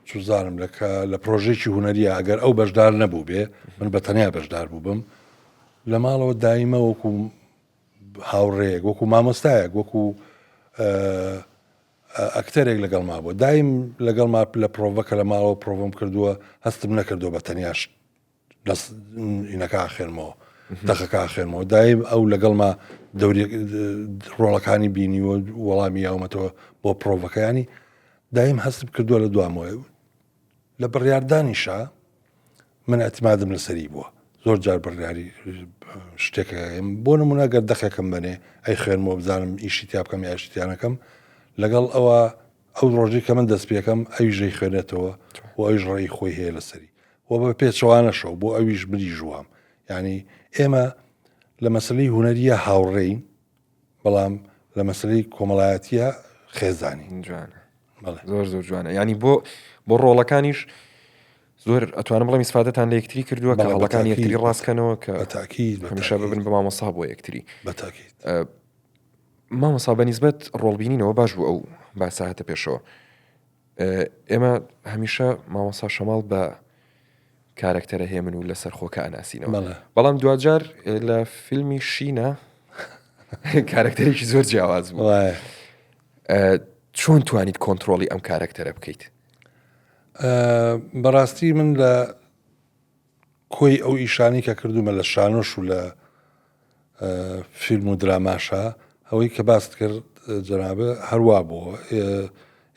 [SPEAKER 2] چوزانم لە کە لە پرۆژێکی هونەریە ئەگەر ئەو بەشدار نەبوو بێ من بە تەنیا بەشدار بووبم لە ماڵەوە دایمە وەکو هاوڕێیەک وەکو مامۆستایەک وەکو ئەکتەرێک لەگەڵ ما بوو دایم لەگەڵ ما لە پرۆڤەکە لە ماڵەوە پرۆڤم کردووە هەستم نەکردووە بە تەنیاش ئینەکە ئاخێنمەوە دەقەکە ئاخێنمەوە دایم ئەو لەگەڵما دەوری ڕۆڵەکانی بینیوە وەڵامی یاومەتەوە بۆ پرۆڤەکەیانی دایم هەستم کردووە لە دوامەوە لە بڕیاردانیشا من ئەتمادم لەسەری بووە زۆر جار بڕیاری شتێکە بۆ نمونە گەر دەقێکم بەنێ ئەی خوێنمەوە بزانم ئیشی تیا بکەم یا شتیانەکەم لەگەڵ ئەوە ئەو ڕۆژی کە من دەست پێکەم ئەویش ژەی خوێنێتەوە و ئەویش ڕێی خۆی هەیە لەسەری و بە پێچەوانەشەوە بۆ ئەویش منیش وام یعنی ئێمە لە مەسلەی هونەریە هاوڕێین بەڵام لە مەسلەی کۆمەڵایەتیە خێزانی
[SPEAKER 1] جوانە زۆر زۆر جوانە ینی بۆ بۆ ڕۆڵەکانیش زۆر ئەتوانم بڵێم ئیسفادەتان لە یەکتری کردووە کە هەڵەکان یەکتری ڕاستکەنەوە کە هەمیشە ببن بە مامۆستا بۆ یەکتری
[SPEAKER 2] بەتاکیت
[SPEAKER 1] مامۆستا بە نیسبەت ڕۆڵبینینەوە باش بوو ئەو باسە هاتە پێشەوە ئێمە هەمیشە مامۆسا شەماڵ بە کارەکتەرە هێمن و لەسەر خۆکە ئەناسینەوە بەڵام دواجار لە فیلمی شینە کارەکتەرێکی زۆر جیاواز بوو چۆن توانیت کۆنتترۆلی ئەم کارەکتەرە بکەیت
[SPEAKER 2] بەڕاستی من لە کۆی ئەو ئیشانەی کە کردومە لە شانۆش و لە فیلم و دراماشا ئەوەی کە باست کرد جەنابە هەروا بووە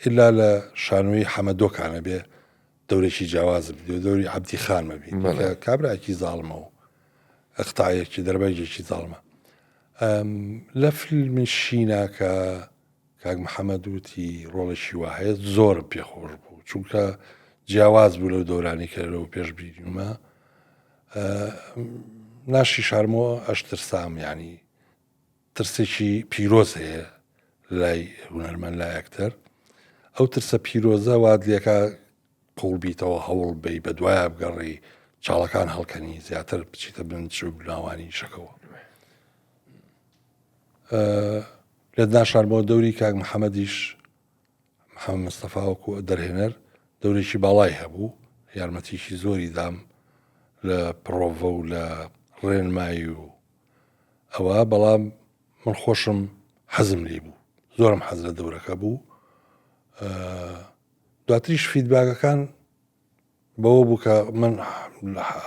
[SPEAKER 2] ئللا لە شانۆی حەمەدۆکانە بێ دەورێکی جیاوازم دیوە دەوری عەبدی خانمە بین کابراکی زاڵمە و ئەختایەکی دەربەگێکی زاڵمە لە فیلمی شینا کە کاک محەممەد وتی ڕۆڵێکی وا هەیە زۆرم پێخۆش بوو چونکە جیاواز بوو لەو دەورانی کە لەو پێش بینیومە ناشی شارمەوە ئەشترسام ینی ترسێکی پیرۆز هەیە لای هونەرمەند لای ئەکتەر ئەو ترسە پیرۆزە وات لێکا قوڵ بیتەوە هەوڵ بی بە دوایە بگەڕی چاڵەکان هەڵکەنی زیاتر بچیتە بن چوو بناوانی شەکەوە لێت ناشارمەوە دەوری کاک محەممەدیش محەممەد مستەفا وەکو دەرهێنەر دەورێکی باڵای هەبوو یارمەتیکی زۆری دام لە پڕۆڤە و لە ڕێنمایی و ئەوە بەڵام من خۆشم. حەزم لێ بوو زۆرم حەز لە دەورەکە بوو دواتریش فیدباگەکان بەوە بوو کە من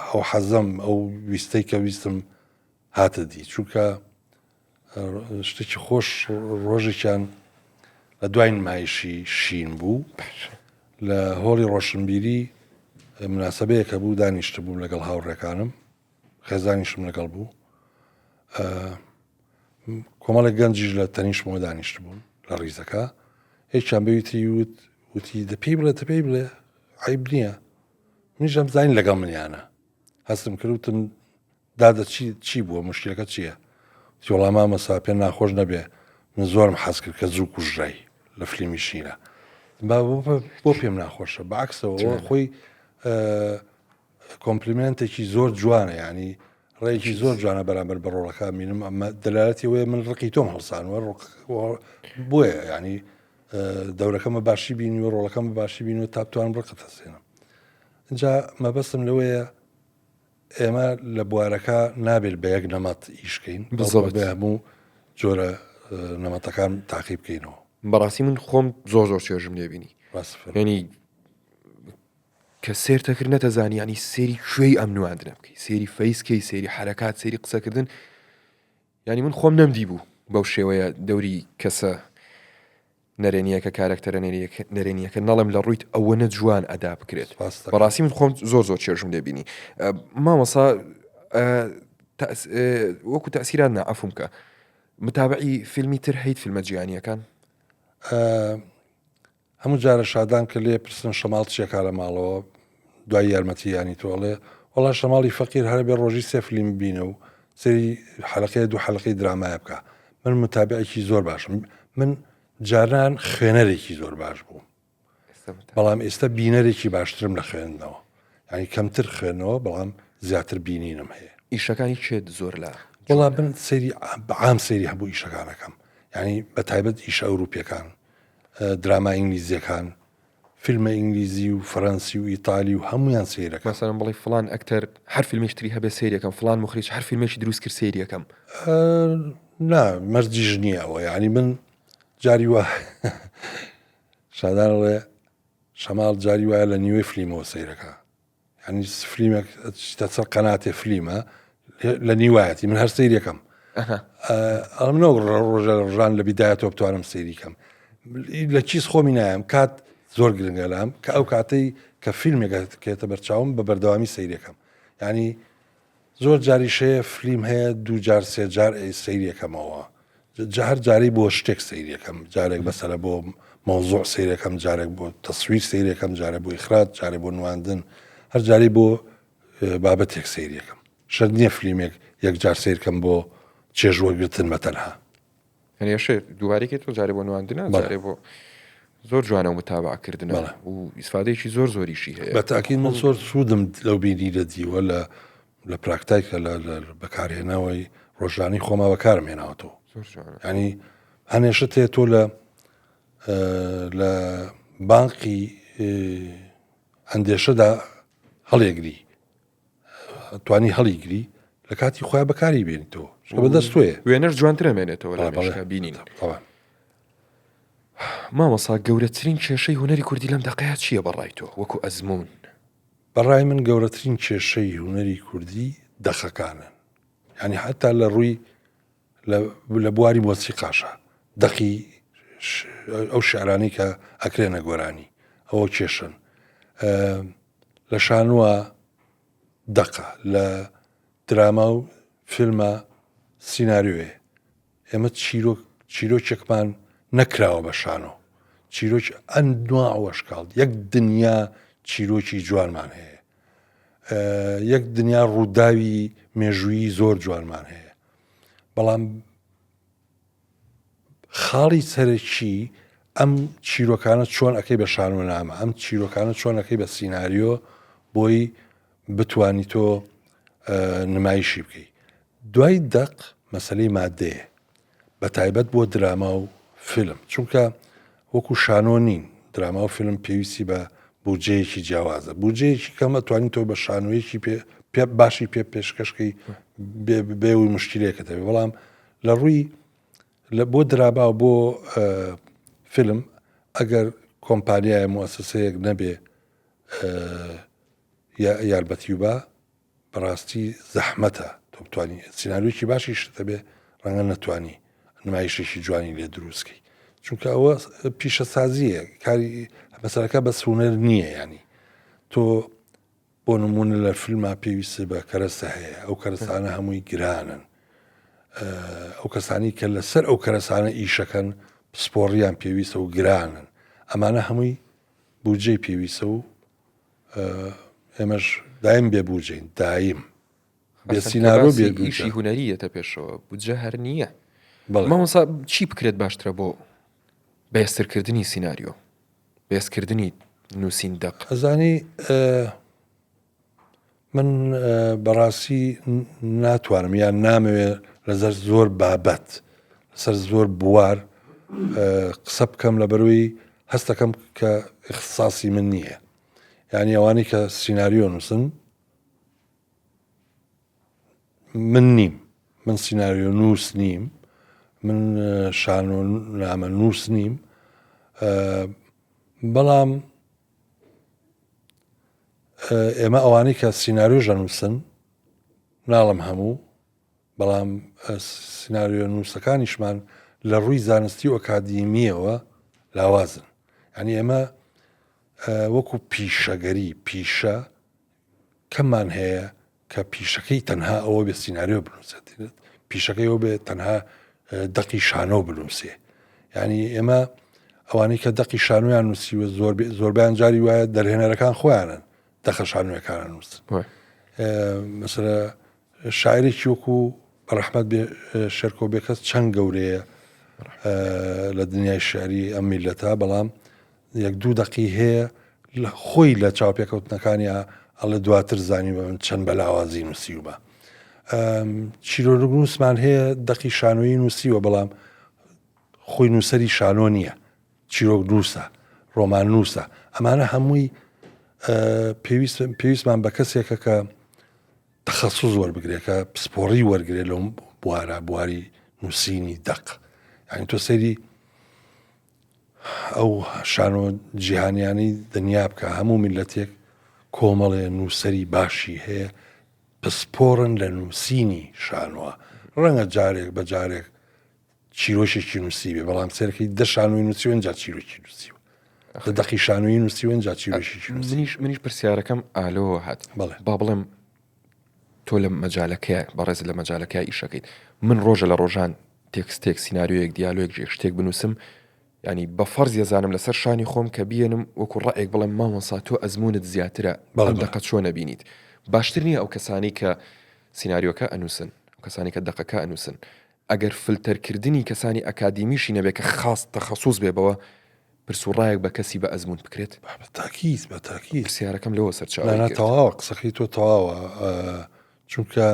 [SPEAKER 2] ئەو حەزەم ئەو ویستەی کە ویستم هاتە دی چونکە شتێکی خۆش ڕۆژێکیان لە دوای نمایشی شین بوو لە هۆڵی ڕۆشنبیری مناسبەیەکە بوو دانیشت بووم لەگەڵ هاوڕێکانم خێزانیشم لەگەڵ بوو کۆمەڵێک گەنجیش لە تەنیشمەوە دانیشت بوون لە ڕیزەکە یەکیان بەویتری وت وتی دە پێی بڵێ تە پێی بڵێ عیب نییە منیش ئەم زانین لەگەڵ منیانە هەستم کرد وتم دادە چی چی بووە مشکلەکە چییە وتی وەڵا مامۆستا پێ ناخۆش نەبێ من زۆرم حەز کرد کە زوو کوژرای لە فلیمی شینە با بۆ پێم ناخۆشە بەعکسەوە خۆی compliment ێکی زۆر جوانە ینی ڕێکی زۆر جوانە بەرامبەر بە ڕۆڵەکە مینم ئەمە دەلالەتی وەیە من ڕقی تۆم هەڵسانوە بۆیە ینی دەورەکەمە باشی بینی و ڕۆڵەکەم باشی بین و تا بتوانم ڕقت هەسێنم اینجا مەبەستم لەوەیە ئێمە لە بوارەکە نابێت بە یەک نەمەت ئیشکەین بە هەموو جۆرە نەمەتەکان تاقی بکەینەوە.
[SPEAKER 1] بەڕاستی من خۆم زۆر زۆر چێژم لێبینی ینی کە سێرتە کرد نەتەزانی ینی سێری کوێی ئەم نواندنە بکەی سێری فەیسکەی سێری حرەکات سێری قسەکردن ینی من خۆم نەمدی بوو بەو شێوەیە دەوری کەسە نەرێنیەکە کارەکتەرە نەرێنیەکە نەڵێم لە ڕوویت ئەوەنە جوان ئەدا بکرێت بەڕاستی من خۆم زۆر زۆر چێژم لێبینی مامۆسا وەکو تەسیران نا عفوم کە متابعی فیلمی تر هەیت فیلمە جیهانیەکان
[SPEAKER 2] هەموو جارە شادان کە لێ پرسن شەماڵ چیەکا لە ماڵەوە دوای یارمەتی یانی تۆ ئەڵێ وەڵا شەماڵی فەقیر هەرە بێ ڕۆژی سێ فلیم بینە و سەری حەلقەیە دوو حەلقەی درامایە بکە من متابعێکی زۆر باشم من جاران خوێنەرێکی زۆر باش بووم بەڵام ئێستا بینەرێکی باشترم لە خوێندنەوە ینی کەمتر خوێنەوە بەڵام زیاتر بینینم هەیە
[SPEAKER 1] ئیشەکانی چێت زۆر لە
[SPEAKER 2] وەڵا من سەیری عام سەیری هەبوو ئیشەکانەکەم ینی بە تایبەت ئیشە ئەوروپیەکان دراما ئینگلیزیەکان فیلمە ئینگلیزی و فەرەنسی و ئیتالی و هەمویان سەیرەکەم.
[SPEAKER 1] مەسەلەن بڵێی فڵان ئەکتەر هەر فیلمێکی تری هەبێ سەیری ئەکەم فڵان موخریج هەر فیلمێکی دروست کرد سەیری ئەکەم.
[SPEAKER 2] نا مەرجیش نییە ئەوە یانی من جاری وا شادان ئەڵێ شەماڵ جاری وایە لە نیوەی فلیمەوە سەیرەکە یعنی فلیمێک چیتە سەر قەناتێ فلیمە لە نیوایەتی من هەر سەیرەکەم ئەم نەوە ڕۆژە ڕژان لە بیدایەتەوە بتوانم سەیریکەم لە چیز خۆمی نایم کات زۆر گرنگە لام کە ئەو کاتەی کە فیلمێک کێتە بەرچاوم بە بەردەوامی سەیرەکەم ینی زۆر جاریش هەیە فلیم هەیە دوو جار سێ جار ئەی سەیریەکەمەوە جا هەر جارەی بۆ شتێک سەیریەکەم جارێک مەسەلە بۆ مەوزوع سەیرەکەم جارێک بۆ تەسویر سەیرەکەم جارێک بۆ ئیخراج جارێک بۆ نواندن هەر جارەی بۆ بابەتێک سەیریەکەم شەرت نییە فلیمێک یەک جار سەیرکەم بۆ چێژ وەرگرتن بە تەنها.
[SPEAKER 1] یعنی ئەشێ دووبارەی کەیتەوە جارێ بۆ نواندنە جارێ بۆ زۆر جوانە و متابعەکردنە و ئیسفادەیەکی زۆر زۆریشی هەیە
[SPEAKER 2] بە تاکید من زۆر سوودم لەو بینیرە دیوە لە لە پراکتایکە لە بەکارهێناوەی ڕۆژانی خۆما بەکارم هێناوەتەوە ینی هەنێشت هەیە تۆ لە لە بانقی ئەندێشەدا هەڵێگری توانی هەڵیگری لە کاتی خۆیان بەکاری بێنیتەوە چونکە بەدەست تۆیە
[SPEAKER 1] وێنەش جوانترە مێنێتەوە لە مێشکا بینین مامۆسا گەورەترین کێشەی هونەری کوردی لەم دەقەیە چییە بەڕای تۆ وەکو ئەزموون؟
[SPEAKER 2] بەڕای من گەورەترین کێشەی هونەری کوردی دەقەکانن یعنی حتا لە ڕووی لە بواری مۆسیقاشە دەقی ئەو شعرانەی کە ئەکرێنە گۆرانی ئەوە کێشن لە شانوە دەقە لە دراما و فیلمە سیناریۆیە ئێمە چیرۆک چیرۆکێکمان نەکراوە بە شانۆ چیرۆکی ئەنوا وەشکاڵ یەک دنیا چیرۆکی جوانمان هەیە یەک دنیا ڕووداوی مێژوویی زۆر جوانمان هەیە بەڵام خاڵی سەرەکی ئەم چیرۆکانە چۆن ئەەکەی بە شانۆنامە ئەم چیرۆکانە چۆن ئەەکەی بە سیناریۆ بۆی بتانی تۆ نمایشی بکەی دوای دەق مەسلەی مادەیە بە تایبەت بۆ دراما و فیلم چونکە وەکو شانۆ نین دراما و فیلم پێویستی بە بودجەیەکی جیاوازە بودجەیەکی کەم ئەتوانین تۆ بە شانۆیەکی پێ باشی پێ پێشکەشکەی بێوی مشکلێکە دەبێت بەڵام لە ڕووی. لە بۆ دراما و بۆ فیلم ئەگەر کۆمپانیایە موسسەیەک نەبێ یارمەتی با بەڕاستی زەحمەتە تۆ بتانی سیناریۆکی باشیش دەبێ ڕەنگە نەتوانی نمایشێکی جوانی لێ دروستکەی چونکە ئەوە پیشەسازیە کاری مەسەرەکە بە سوونەر نییە ینی تۆ بۆ نمونە لە فیلما پێویست بە کەرەسە هەیە ئەو کەرەسانە هەمووی گرانن ئەو کەسانی کە لەسەر ئەو کەرەسانە ئیشەکەن پسپۆڕیان پێویستە و گرانن ئەمانە هەمووی بودجەی پێویستە و ئێمەش دایم بێ بودجەین دایم بێ سینارۆ بێ
[SPEAKER 1] ئیشی هونەریەتە پێشەوە بودجە هەر نییە مامۆسا چی بکرێت باشترە بۆ بەهێزترکردنی سیناریۆ بەهێزکردنی نووسین دەق؟
[SPEAKER 2] ئەزانی من بەڕاستی ناتوانم یان نامەوێ لەسەر زۆر بابەت لەسەر زۆر بوار قسە بکەم لە بەروی هەستەکەم کە اختصاصی من نییە یعنی ئەوانەی کە سیناریۆ نووسن من نیم من سیناریۆ نووس نیم من شانۆ نامە نووس نیم بەڵام ئێمە ئەوانەی کە سیناریۆ ژەنووسن ناڵم هەموو بەڵام سیناریۆ نووسەکانیشمان لە ڕووی زانستی و ئەکادیمیەوە لاوازن یعنی ئێمە وەکو پیشەگەری پیشە کەممان هەیە کە پیشەکەی تەنها ئەوە بێ سیناریۆ بنووسێت پیشەکەی ئەو بێ تەنها دەقی شانۆ بنووسێ یعنی ئێمە ئەوانەی کە دەقی شانۆیان نووسیوە زۆر زۆربیان جاری وایە دەرهێنەرەکان خۆیانن دەخە شانوەکانە نووسن مەسەرە شاعرێکی وەکو ڕەحمەت بێ شێرکۆ بێکەس چەند گەورەیە لە دنیای شعری ئەم میلەتە بەڵام یەک دوو دەقی هەیە خۆی لە چاوپێکەوتنەکانیا ئەڵێ دواتر زانی بە من چەند بە لاوازی نووسیومە چیرۆنووسمان هەیە دەقی شانۆیی نووسیوە بەڵام خۆی نووسەری شانۆ نییە چیرۆک نووسە ڕۆمان نووسە ئەمانە هەمووی پێویست پێویستمان بە کەسێکە کە تەخەسوس وەربگرێت کە پسپۆڕی وەرگێت لەو بوارە بواری نووسینی دەق یعنی تۆ سەیری ئەو شانۆ جیهانیانەی دنیا بکە هەموو میلەتێک کۆمەڵێ نووسەری باشی هەیە پسپۆڕن لە نووسینی شانۆوە ڕەنگە جارێک بە جارێک چیرۆکێکی نووسی بێ بەڵام سێرەکەی دە شانۆی نووسی ئەجا چیرۆکی نووسیوە دە دەقی شانۆیی نووسی ئەجا چیرۆکێکی
[SPEAKER 1] نووسی منیش منیش پرسیارەکەم ئالۆوە هات
[SPEAKER 2] بەڵێ.
[SPEAKER 1] با بڵێم تۆ لە مەجالەکەیە بەڕێز لە مەجالەکە ئیشەکەیت من ڕۆژە لە ڕۆژان تێکستێک سیناریۆیەک دیالۆیەک ژێک شتێک بنووسم ینی بە فەرز یەزانم لەسەر شانی خۆم کە بیێنم وەکو ڕەئێک بڵێم مامۆسا تۆ ئەزمونت زیاترە
[SPEAKER 2] بەڵێ
[SPEAKER 1] ئەم
[SPEAKER 2] بەڵێ.
[SPEAKER 1] دەقە چۆن ئەبینیت باشتر نییە ئەو کەسانەی کە سیناریۆکە ئەنووسن ئەو کەسانی کە دەقەکە ئەنووسن ئەگەر فلتەرکردنی کەسانی ئەکادیمیشی نەبێ کە خاس تەخەسوس بێ بەوە پرس و ڕایەک بە کەسی بە ئەزموون بکرێت؟
[SPEAKER 2] بە تاکید بە تاکید.
[SPEAKER 1] پرسیارەکەم لەوە سەرچاوەی
[SPEAKER 2] نا نا
[SPEAKER 1] گرت.
[SPEAKER 2] تەواوە قسەکەی تۆ تەواوە چونکە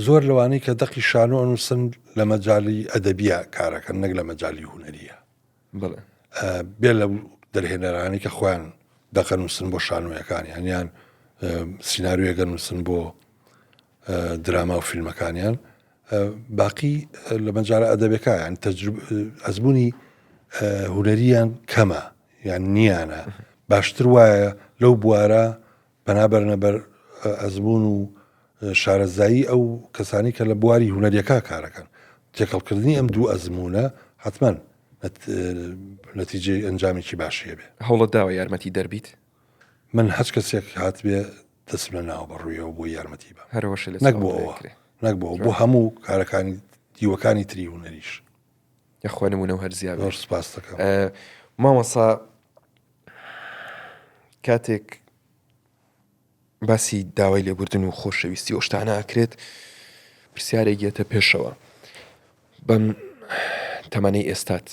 [SPEAKER 2] زۆر لەوانەی کە دەقی شانۆ ئەنووسن لە مەجالی ئەدەبیە کارەکەن نەک لە مەجالی هونەریە.
[SPEAKER 1] بەڵێ.
[SPEAKER 2] بێ لە دەرهێنەرانی کە خۆیان دەقە نووسن بۆ شانۆیەکانیان یان سیناریۆیەکە نووسن بۆ دراما و فیلمەکانیان باقی لە مەجالە ئەدەبەکە یان ئەزمموی هونەریان کەمە یان نییانە باشتر وایە لەو بوارە پەنابەرنە بەر ئەزمون و شارەزایی ئەو کەسانی کە لە بواری هونەریەکە کارەکەن تێکەڵکردنی ئەم دوو ئەزمونە حتمما نەتیجەی ئەنجامێکی باشیە بێ
[SPEAKER 1] هەوڵت داوە یارمەتی دەربیت
[SPEAKER 2] من هەچ کەسێک هاتبێ دەستم لە ناوە بە ڕوویەوە بۆ یارمەتی بە
[SPEAKER 1] هەرەوەشە لە
[SPEAKER 2] نەک بۆ ئەوە نەک بۆ بۆ هەموو کارەکانی دیوەکانی تری هونەریش
[SPEAKER 1] یاخوا نمونە و هەر زیاد
[SPEAKER 2] زۆر سپاس دەکەم
[SPEAKER 1] مامۆسا کاتێک باسی داوای لێبوردن و خۆشەویستی و شتانە ئەکرێت پرسیارێک یەتە پێشەوە بەم تەمەنەی ئێستات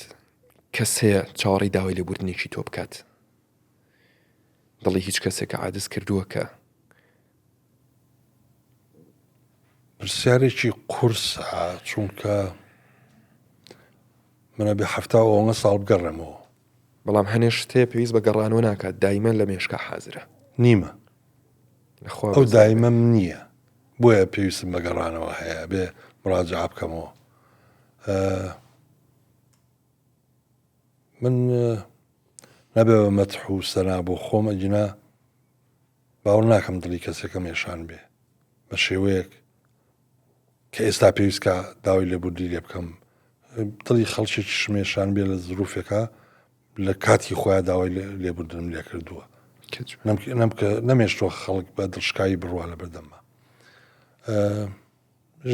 [SPEAKER 1] کەس هەیە چاوەڕێی داوای لێبوردنێکی تۆ بکات دڵی هیچ کەسێکە عادز کردووە کە
[SPEAKER 2] پرسیارێکی قورسە چونکە منە بێ هەفتا ئەوەنە ساڵ بگەڕێمەوە
[SPEAKER 1] بەڵام هەنێ شت هەیە پێویست بە گەڕانەوە ناکات دایمەن لە مێشکا حازرە.
[SPEAKER 2] نیمە
[SPEAKER 1] لەخوا
[SPEAKER 2] ئەو
[SPEAKER 1] بەزیاد بێت.
[SPEAKER 2] دایمەم نییە بۆیە پێویستم بە گەڕانەوە هەیە بێ. مراجعە بکەمەوە. من نەبێ بە مەتح و سەنا بۆ خۆم ئەگینا باوەڕ ناکەم دڵی کەسێکم ئێشان بێ بە شێوەیەک کە ئێستا پێویست کە داوای لێبوردی لێ بکەم دڵی خەڵکێکی شمێشان بێ لە زروفێکە لە کاتی خۆیان داوای لێبوردنم لێ کردووە نەمێشتوە خەڵک بە دڵشکایی بڕوا لە بەردەمە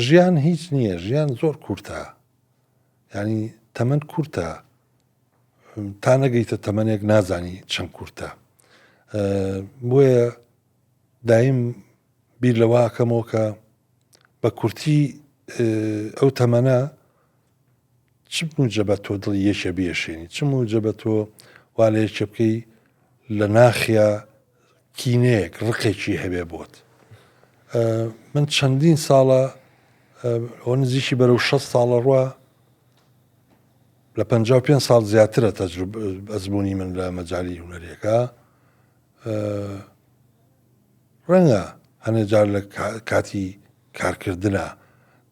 [SPEAKER 2] ژیان هیچ نییە ژیان زۆر کورتە ینی تەمەند کورتە تا نەگەیتە تەمەنێک نازانی چەند کورتە بۆیە دایم بیر لەوەکەمەوە کە بە کورتی ئەو تەمەنە چ موجەبە تۆ دڵی یەکێ بێشێنی چ موجەبە تۆ وا لە یەکێ بکەی لە ناخیا کینەیەک ڕقێکی هەبێ بۆت من چەندین ساڵە ئەو نزیکی بەرەو 6 ساڵە ڕوە لە 55 ساڵ زیاترە تەجروب ئەزمموی من لە مەجای هوەرەکە ڕەنگە هەنێ جار لە کاتی کارکردنا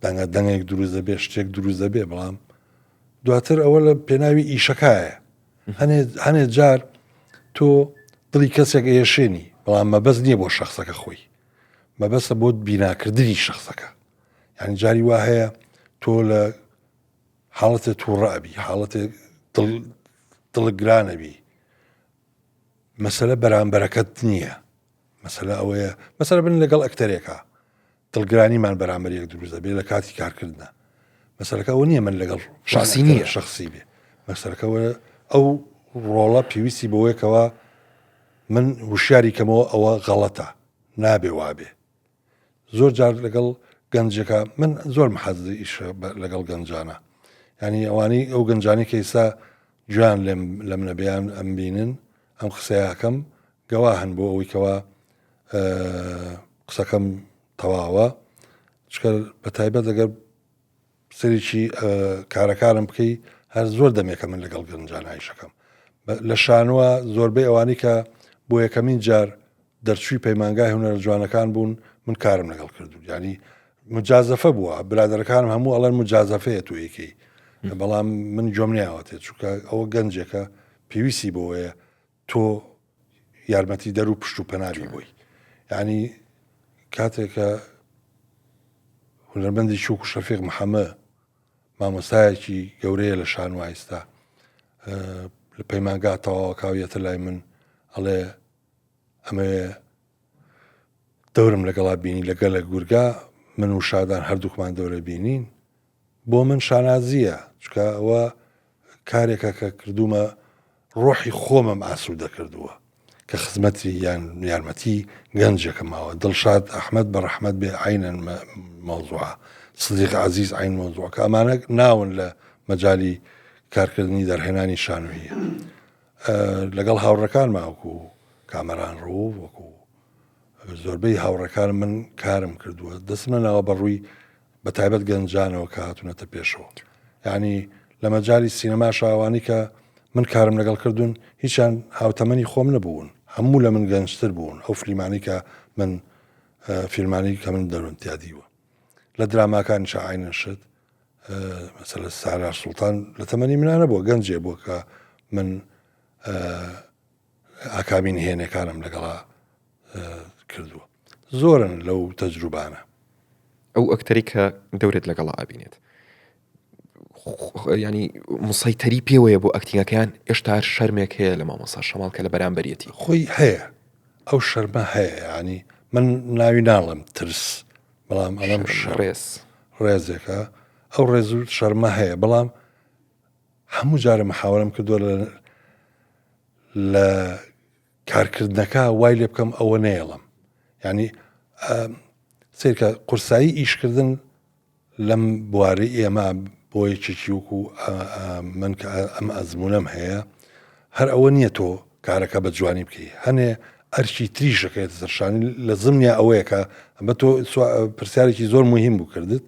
[SPEAKER 2] دەنگە دەنگێک دروست دەبێ شتێک دروست دەبێ بەڵام دواتر ئەوە لە پێناوی ئیشەکایە هەنێ جار تۆ دڵی کەسێک ئێشێنی بەڵام مەبەست نییە بۆ شخصەکە خۆی مەبەستە بۆ بیناکردنی شخصەکە یعنی جاری وا هەیە تۆ لە حاڵەتێ تووڕە ئەبی حاڵەتێ دڵگرانەبی مەسەلە بەرامبەرەکەت نییە مەسەلە ئەوەیە مەسەلە بن لەگەڵ ئەکتەرێکە دڵگرانیمان بەرامبەر یەک دروست دەبێت لە کاتی کارکردە مەسەلەکە ئەوە نییە من لەگەڵ
[SPEAKER 1] شخصی نییە
[SPEAKER 2] شخصی بێ مەسەلەکەەوە ئەو ڕۆڵە پێویستی بەوەیەکەوە من وشیاری کەمەوە ئەوە غەڵەتە نابێ وابێ زۆر جار لەگەڵ گەنجەکە من زۆر محەزی ئیشە لەگەڵ گەنجانە ینی ئەوانەی ئەو گەنجانی کە ئێستا گوێیان لێم لەم نەبیان ئەم بینن ئەم قسەیەکەم گەواهن بۆ ئەوەی کەوا قسەکەم تەواوە چکە بە تایبەت ئەگەر سەرێکی کارەکانم بکەی هەر زۆر دەمێکە من لەگەڵ گەنجان ئایشەکەم لە شانوە زۆربەی ئەوانی کە بۆ یەکەمین جار دەرچووی پەیمانگای هونەرە جوانەکان بوون من کارم لەگەڵ کردو ینی مجازەفە بووە برادەرەکانم هەموو ئەڵەن مجازەفەیە تۆ یەکەی بەڵام من گوێم نیاوەتێ چونکە ئەوە گەنجێکە پێویستی بۆیە تۆ یارمەتی دەر و پشت و پەنابی بۆی یعنی کاتێکە هونەرمەندی چوک و شەفیق محەممە مامۆستایەکی گەورەیە لە شان وایستا لە پەیمانگا تەواوەکاویەتە لای من ئەڵێ ئەمەوێ دەورم لەگەڵا بینی لەگەلە گورگا من و شادان هەردووکمان دەورە بینین بۆ من شانازییە چونکە ئەوە کارێکە کە کردوومە ڕۆحی خۆمم ئاسوودە کردووە کە خزمەتی یان یارمەتی گەنجێکە ماوە دڵشاد ئەحمد بە ڕەحمەت بێ عینەن مەوزوعە سدیق عزیز عین مەوزوعەکە ئەمانە ناون لە مەجای کارکردنی دەرهێنانی شانۆیە لەگەڵ هاوڕەکانما وەکو کامەران ڕوو وەکو زۆربەی هاوڕەکان من کارم کردووە دەستمە ناوە بەڕووی بە تایبەت گەنجانەوە کە هاتوونەتە پێشەوە یعنی لە مەجای سینەما شاوانی کە من کارم لەگەڵ کردوون هیچیان هاوتەمەنی خۆم نەبوون هەموو لە من گەنجتر بوون ئەو فلیمانی کە من فیلمانی کە من دەرون تیادیوە لە دراماکانی شعینە شت مەسەلە سارا سوڵتان لە تەمەنی منانە بووە گەنجێ بووە کە من ئاکامی نهێنەکانم لەگەڵا کردووە زۆرن لەو تەجروبانە.
[SPEAKER 1] ئەو ئەکتەری کە دەورێت لەگەڵا ئەبینێت ینی مسەیتەری پێوەیە بۆ ئەکتینگەکەیان ئێشتا شەرمێک هەیە لە مامۆسا شەماڵ کە لە بەرامبەرێتی
[SPEAKER 2] خۆی هەیە ئەو شەرمە هەیە ینی من ناوی ناڵم ترس بەڵام ئەڵم
[SPEAKER 1] ڕێز
[SPEAKER 2] ڕێزێکە ئەو ڕێز و شەرمە هەیە بەڵام هەموو جارە محاوەرم کردووە لە کارکردنەکە وای لێ بکەم ئەوە نەیەڵم یعنی سیرکە قورسایی ئیشکردن لەم بوارەی ئێمە بۆ یەکێکی وەکو من کە ئەم ئەزمونەم هەیە هەر ئەوە نییە تۆ کارەکە بە جوانی بکەی هەنێ ئەرکی تریشەکەێت سەرشانی لە زمنیا ئەوەیە کە ئەمە تۆ پرسیارێکی زۆر مهم بوو کردت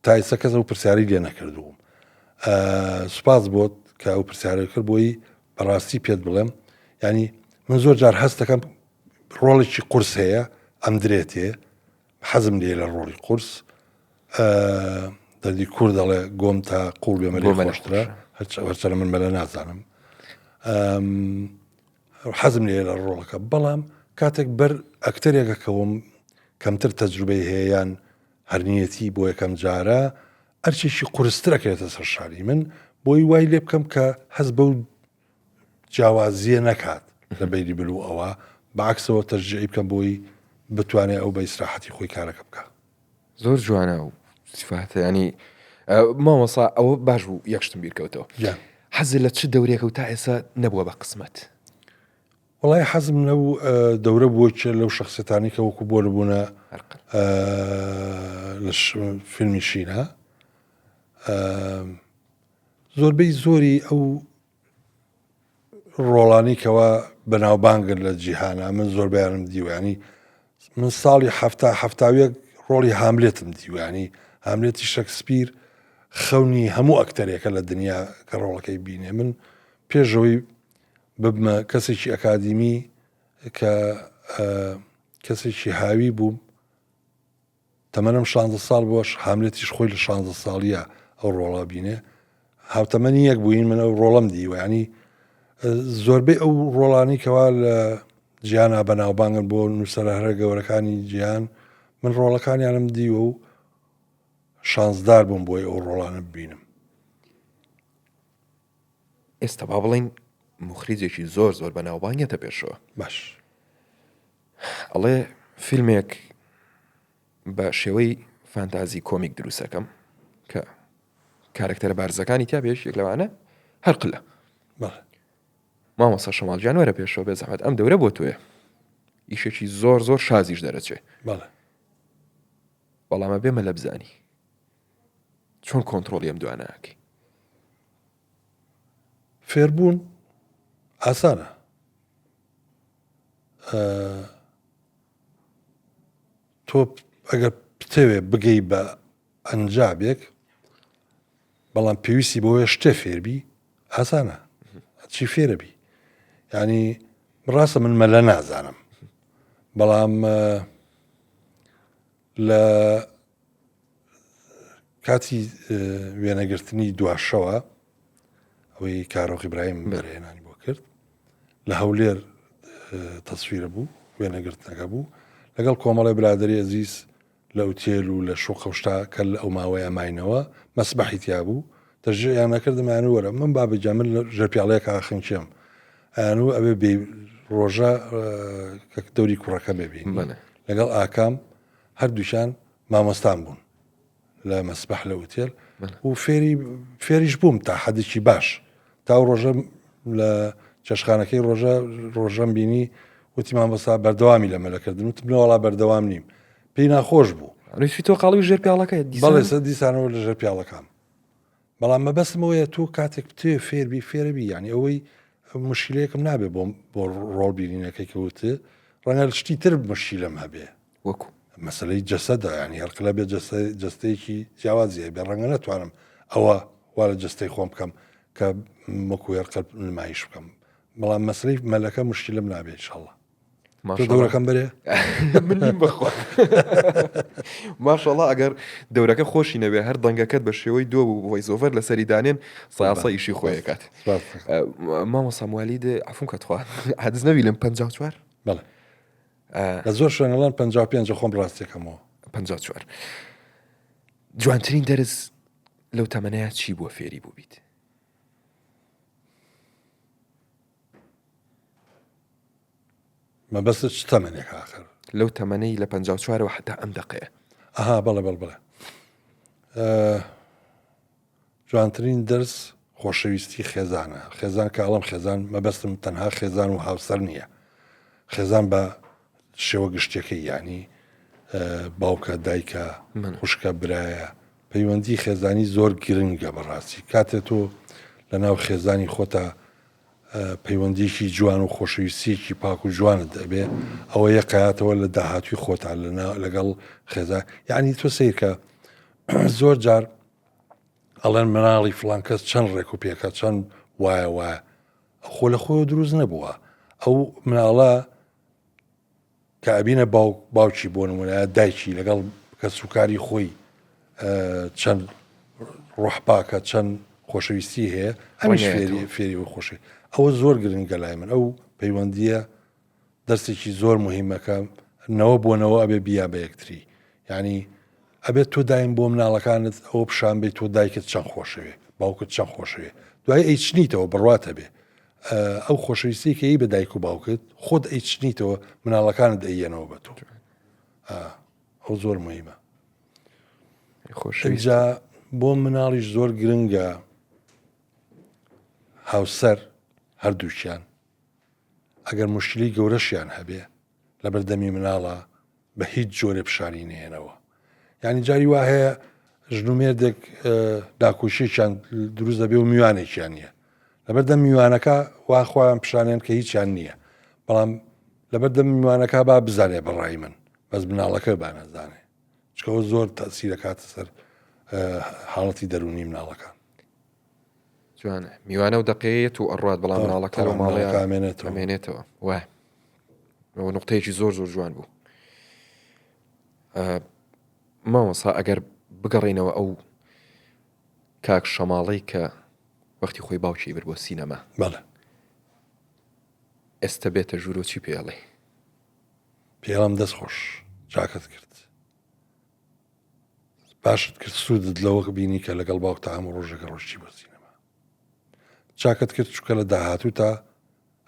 [SPEAKER 2] تا ئێستا کەس ئەو پرسیاری لێ نەکردووم سوپاس بۆت کە ئەو پرسیارە کرد بۆی بەڕاستی پێت بڵێم ینی من زۆر جار هەست دەکەم ڕۆڵێکی قورس هەیە ئەم درێتێ حەزم لێ لە ڕۆڵی قورس. دەردی کورد دەڵێ گۆم تا قوڵ بێ مەلێ خۆشترە هەرچەنە من مەلە نازانم حەزم لێ لە ڕۆڵەکە بەڵام کاتێک بەر ئەکتەرێکەکەوم کەمتر تەجروبەی هەیە یان هەرنیەتی بۆ یەکەم جارە ئەرچێکی قورسترەکەێتە سەر شانی من بۆی وای لێ بکەم کە هەز بەو جیاوازیە نەکات لە بەینی من و ئەوە بەعکسەوە تەشجیعی بکەم بۆی بتوانێت ئەو بە ئیسراحەتی خۆی کارەکە بکە.
[SPEAKER 1] زۆر جوانە و سیفاتە ینی مامۆسا ئەوە باش بوو یەک شتم بیرکەوتەوە حەزت لە چ دەورێکە و تا ئێستا نەبووە بە قسمەت؟
[SPEAKER 2] وەڵای حەزم لەو دەورە بووە کە لەو شخصێتانی کە وەکو بۆ نبوونە لە فیلمی شینە زۆربەی زۆری ئەو ڕۆڵانی کەوا بەناوبانگن لە جیهانا من زۆربەیانم دیوە ینی من ساڵی هەفتا هەفتاویەک ڕۆڵی هاملێتم دیوانی هاملێتی شەکسپیر خەونی هەموو ئەکتەرێکە لە دنیا کە ڕۆڵەکەی بینێ من پێشەوەی ببمە کەسێکی ئەکادیمی کە کەسێکی هاوی بووم تەمەنم شانزە ساڵ بووە هاملێتیش خۆی لە شانزە ساڵیە ئەو ڕۆڵە بینێ هاوتەمەنی یەک بووین من ئەو ڕۆڵم دیوە ینی زۆربەی ئەو ڕۆڵانی کەوا لە جیانا بەناوبانگن بۆ نووسەرە هەرە گەورەکانی جیهان من ڕۆڵەکانیانم دیوە و شانزدار بووم بۆی ئەو ڕۆڵانە ببینم.
[SPEAKER 1] ئێستا با بڵین مخریجێکی زۆر زۆر بەناوبانگێتە پێشەوە
[SPEAKER 2] باش
[SPEAKER 1] ئەڵێ فیلمێک بە شێوەی فانتازی کۆمیک دروستەکەم کە کارکتەرە بارزەکانی تیا بێش یەک لەوانە هەر قلە مامۆستا شەماڵ گیان وەرە پێشەوە بێ زەحمەت ئەم دەورە بۆ تۆیە ئیشێکی زۆر زۆر شازیش دەرەچێ بەڵامە بێ مەلە بزانی چۆن کۆنتترۆلی ئەم دوانەکەی
[SPEAKER 2] فێربوون ئاسانە تۆ ئەگەر بتەوێ بگەی بە ئەنجامێک بەڵام پێویستی بۆیە شتێ فێربی ئاسانە چی فێرەبی ینی ڕاستە من مەلە نازانم بەڵام لە کاتی وێنەگرتنی دواشەوە ئەوەی کارۆخی برایم بەرهێنانی بۆ کرد لە هەولێر تەسویرە بوو وێنەگرتنەکە بوو لەگەڵ کۆمەڵی برادری ئەزیز لە ئوتێل و لە شوقەشتا کە لە ئەو ماوەیە ماینەوە مەسبحی تیا بوو تەژیان نەکردمانە وەرە من بابە جامل لە ژێرپیاڵەیەک ئاخنکێم ئەیان و ئەوێ بێ ڕۆژە کە دەوری کوڕەکە ببین لەگەڵ ئاکام هەردووکیان مامۆستان بوون لە مەسبح لە ئوتێل و فێری فێریش بووم تا حەدێکی باش تا ئەو ڕۆژە لە چێشخانەکەی ڕۆژە ڕۆژەم بینی وتی مامۆستا بەردەوامی لە مەلەکردن وتم نەوەڵا بەردەوام نیم پێی ناخۆش بوو
[SPEAKER 1] ڕیسی تۆ قاڵی ژێر پیاڵەکە
[SPEAKER 2] بەڵێ سە دیسانەوە لە ژێر پیاڵەکان بەڵام مەبەستم ئەوەیە تۆ کاتێک بتەوێ فێربی فێرەبی یعنی ئەوەی مشکلەیەکم نابێ بۆ بۆ ڕۆڵ بینینەکەی کەوت ڕەنگە شتی تر مشکلەم هەبێ
[SPEAKER 1] وەکو
[SPEAKER 2] مەسلەی جەسەدە ینی هەرقلە بێ جەستەیەکی جیاوازی هەبێ ڕەنگە نەتوانم ئەوە وا لە جەستەی خۆم بکەم کە وەکو هێرقل نمایش بکەم بەڵام مەسلەی مەلەکە مشکلم نابێت ئینشاءاللە تۆ دەورەکەم بەرێ
[SPEAKER 1] من نیم بەخوا ماشەڵا ئەگەر دەورەکە خۆشی نەبێ هەر دەنگەکەت بە شێوەی دۆ و voice-over لەسەری دانێن ساسە ئیشی خۆیەکات مامۆسا موالید عفوم کە تخوا عادز نەبی لەم 54
[SPEAKER 2] بەڵێ لە زۆر شوێنەڵان 55 خۆم ڕاستەکەمەوە
[SPEAKER 1] 54 جوانترین دەرس لەو تەمەنەیە چی بووە فێری بووبیت
[SPEAKER 2] مەبەستت چ تەمەنێکە ئاخر؟
[SPEAKER 1] لەو تەمەنەی لە 54ەوە حتا ئەم دەقەیە.
[SPEAKER 2] ئەها بەڵێ بەڵێ بەڵێ جوانترین دەرس خۆشەویستی خێزانە خێزان کە ئەڵم خێزان مەبەستم تەنها خێزان و هاوسەر نییە خێزان بە شێوە گشتەکەی ینی باوکە دایکە خوشکە برایە پەیوەندی خێزانی زۆر گرنگە بەڕاستی کاتێ تۆ لە ناو خێزانی خۆتا پەیوەندیەکی جوان و خۆشەویستیەکی پاک و جوانت ئەبێ ئەوە یەقاتەوە لە داهاتوی خۆتان لەگەڵ خێزا یعنی تۆ سیرکە زۆر جار ئەڵێن مناڵی فلان کەس چەند ڕێک و پێکە چەند وایە وایە خۆ لە خۆی دروست نەبووە ئەو مناڵە کە ئەبینە باوک باوکی بۆ نمونە دایکی لەگەڵ کەسوکاری خۆی چەند ڕۆح پاکە چەند خۆشەویستی هەیە ئەمیش فێری فێری و خۆشی ئەوە زۆر گرنگە لای من ئەو پەیوەندیە دەرسێکی زۆر مهمەکە نەوە بۆنەوە ئەبێ بیا بە یەکتری یعنی ئەبێت تۆ دایم بۆ مناڵەکانت ئەوە پیشان بێت تۆ دایکت چەند خۆشەوێ باوکت چەند خۆشەوێ دوای ئەیچنیتەوە بڕواتە بێ ئەو خۆشەویستی کە ئی بە دایک و باوکت خۆت ئەیچنیتەوە مناڵەکانت ئەیەنەوە بە تۆ ئەو زۆر مهمە
[SPEAKER 1] خۆشەویست
[SPEAKER 2] ئینجا بۆ مناڵیش زۆر گرنگە هاوسەر هەردووکیان ئەگەر مشکلی گەورەشیان هەبێ لەبەر دەمی مناڵە بە هیچ جۆرێ پیشانی نێنەوە یعنی جاری وا هەیە ژن و مێردێک ناکۆشیێکیان دروست دەبێ و میوانێکیان نییە لەبەر دەم میوانەکە وا خۆیان پیشانێن کە هیچیان نییە بەڵام لەبەر دەم میوانەکە با بزانێ بەڕای من بەس مناڵەکە با نەزانێ چکەوە زۆر تەسیرەکاتە سەر حاڵەتی دەرونی مناڵەکان
[SPEAKER 1] جوانە میوانە و دەقەیەت و ئەڕات بەڵام مناڵەکە لەو ماڵەیە
[SPEAKER 2] ئامێنێتەوە
[SPEAKER 1] ئەمێنێتەوە وای ئەوە نقطەیەکی زۆر زۆر جوان بوو مامۆسا ئەگەر بگەڕینەوە ئەو کاک شەماڵەی کە وەختی خۆی باوکی بر بۆ سینەما
[SPEAKER 2] بەڵێ
[SPEAKER 1] ئێستا بێتە ژوورۆ چی پێڵێ
[SPEAKER 2] پێڵم دەست خۆش چاکت کرد باشت کرد سوودت لەوە بینی کە لەگەڵ باوکتا هەموو ڕۆژێکە ڕۆشتی بۆ سینەما چاکت کرد چونکە لە داهاتووتا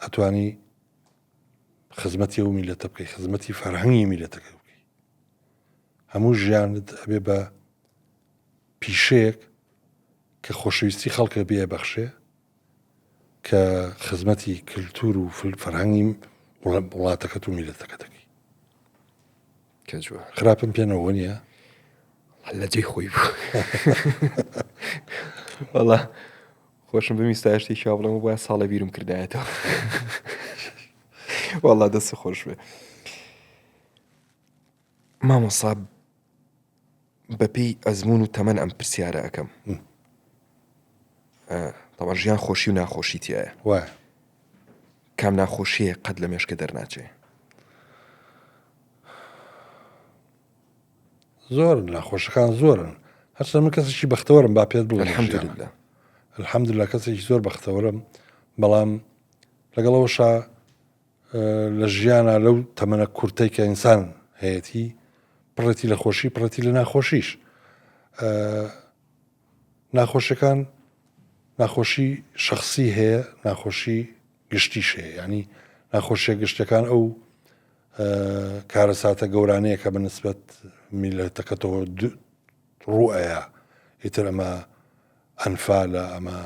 [SPEAKER 2] ئەتوانی خزمەتی ئەو میلەتە بکەی خزمەتی فەرهەنگی میلەتەکە بکەی هەموو ژیانت ئەبێ بە پیشەیەک کە خۆشەویستی خەڵکە بێ بەخشێ کە خزمەتی کللتور و فەرهەنگی وڵاتەکەت و میلەتەکە دەکەی
[SPEAKER 1] کە جوان
[SPEAKER 2] خراپم پێنەوە نییە
[SPEAKER 1] لە جێی خۆی بوو وەڵا خۆشم بمیستا شتێکی وا بڵێم وایە ساڵە بیرم کردایەتەوە وەڵا دەست خۆش بێ مامۆسا بەپێی ئەزمون و تەمەن ئەم پرسیارە ئەەکەم تەوان ژیان خۆشی و ناخۆشی تایە
[SPEAKER 2] وایە
[SPEAKER 1] کام ناخۆشیە قەت لە مێشکە دەرناچێ
[SPEAKER 2] زۆرن ناخۆشەکان زۆرن هەرچەند من کەسێکی بەختەوەرم با پێت بڵێم
[SPEAKER 1] الحمدلله
[SPEAKER 2] الحمدلله کەسێکی زۆر بەختەوەرم بەڵام لەگەڵەوەشا لە ژیانە لەو تەمەنە کورتەی کە ئینسان هەیەتی پڕێتی لە خۆشی پڕێتی لە ناخۆشیش ناخۆشیەکان ناخۆشی شخصی هەیە ناخۆشی گشتیش هەیە ینی ناخۆشیە گشتەکان ئەو کارەساتە گەورانەیە کە بە نسبەت میلەتەکەتەوە ڕوئەیە ئیتر ئەمە ئەنفالە ئەمە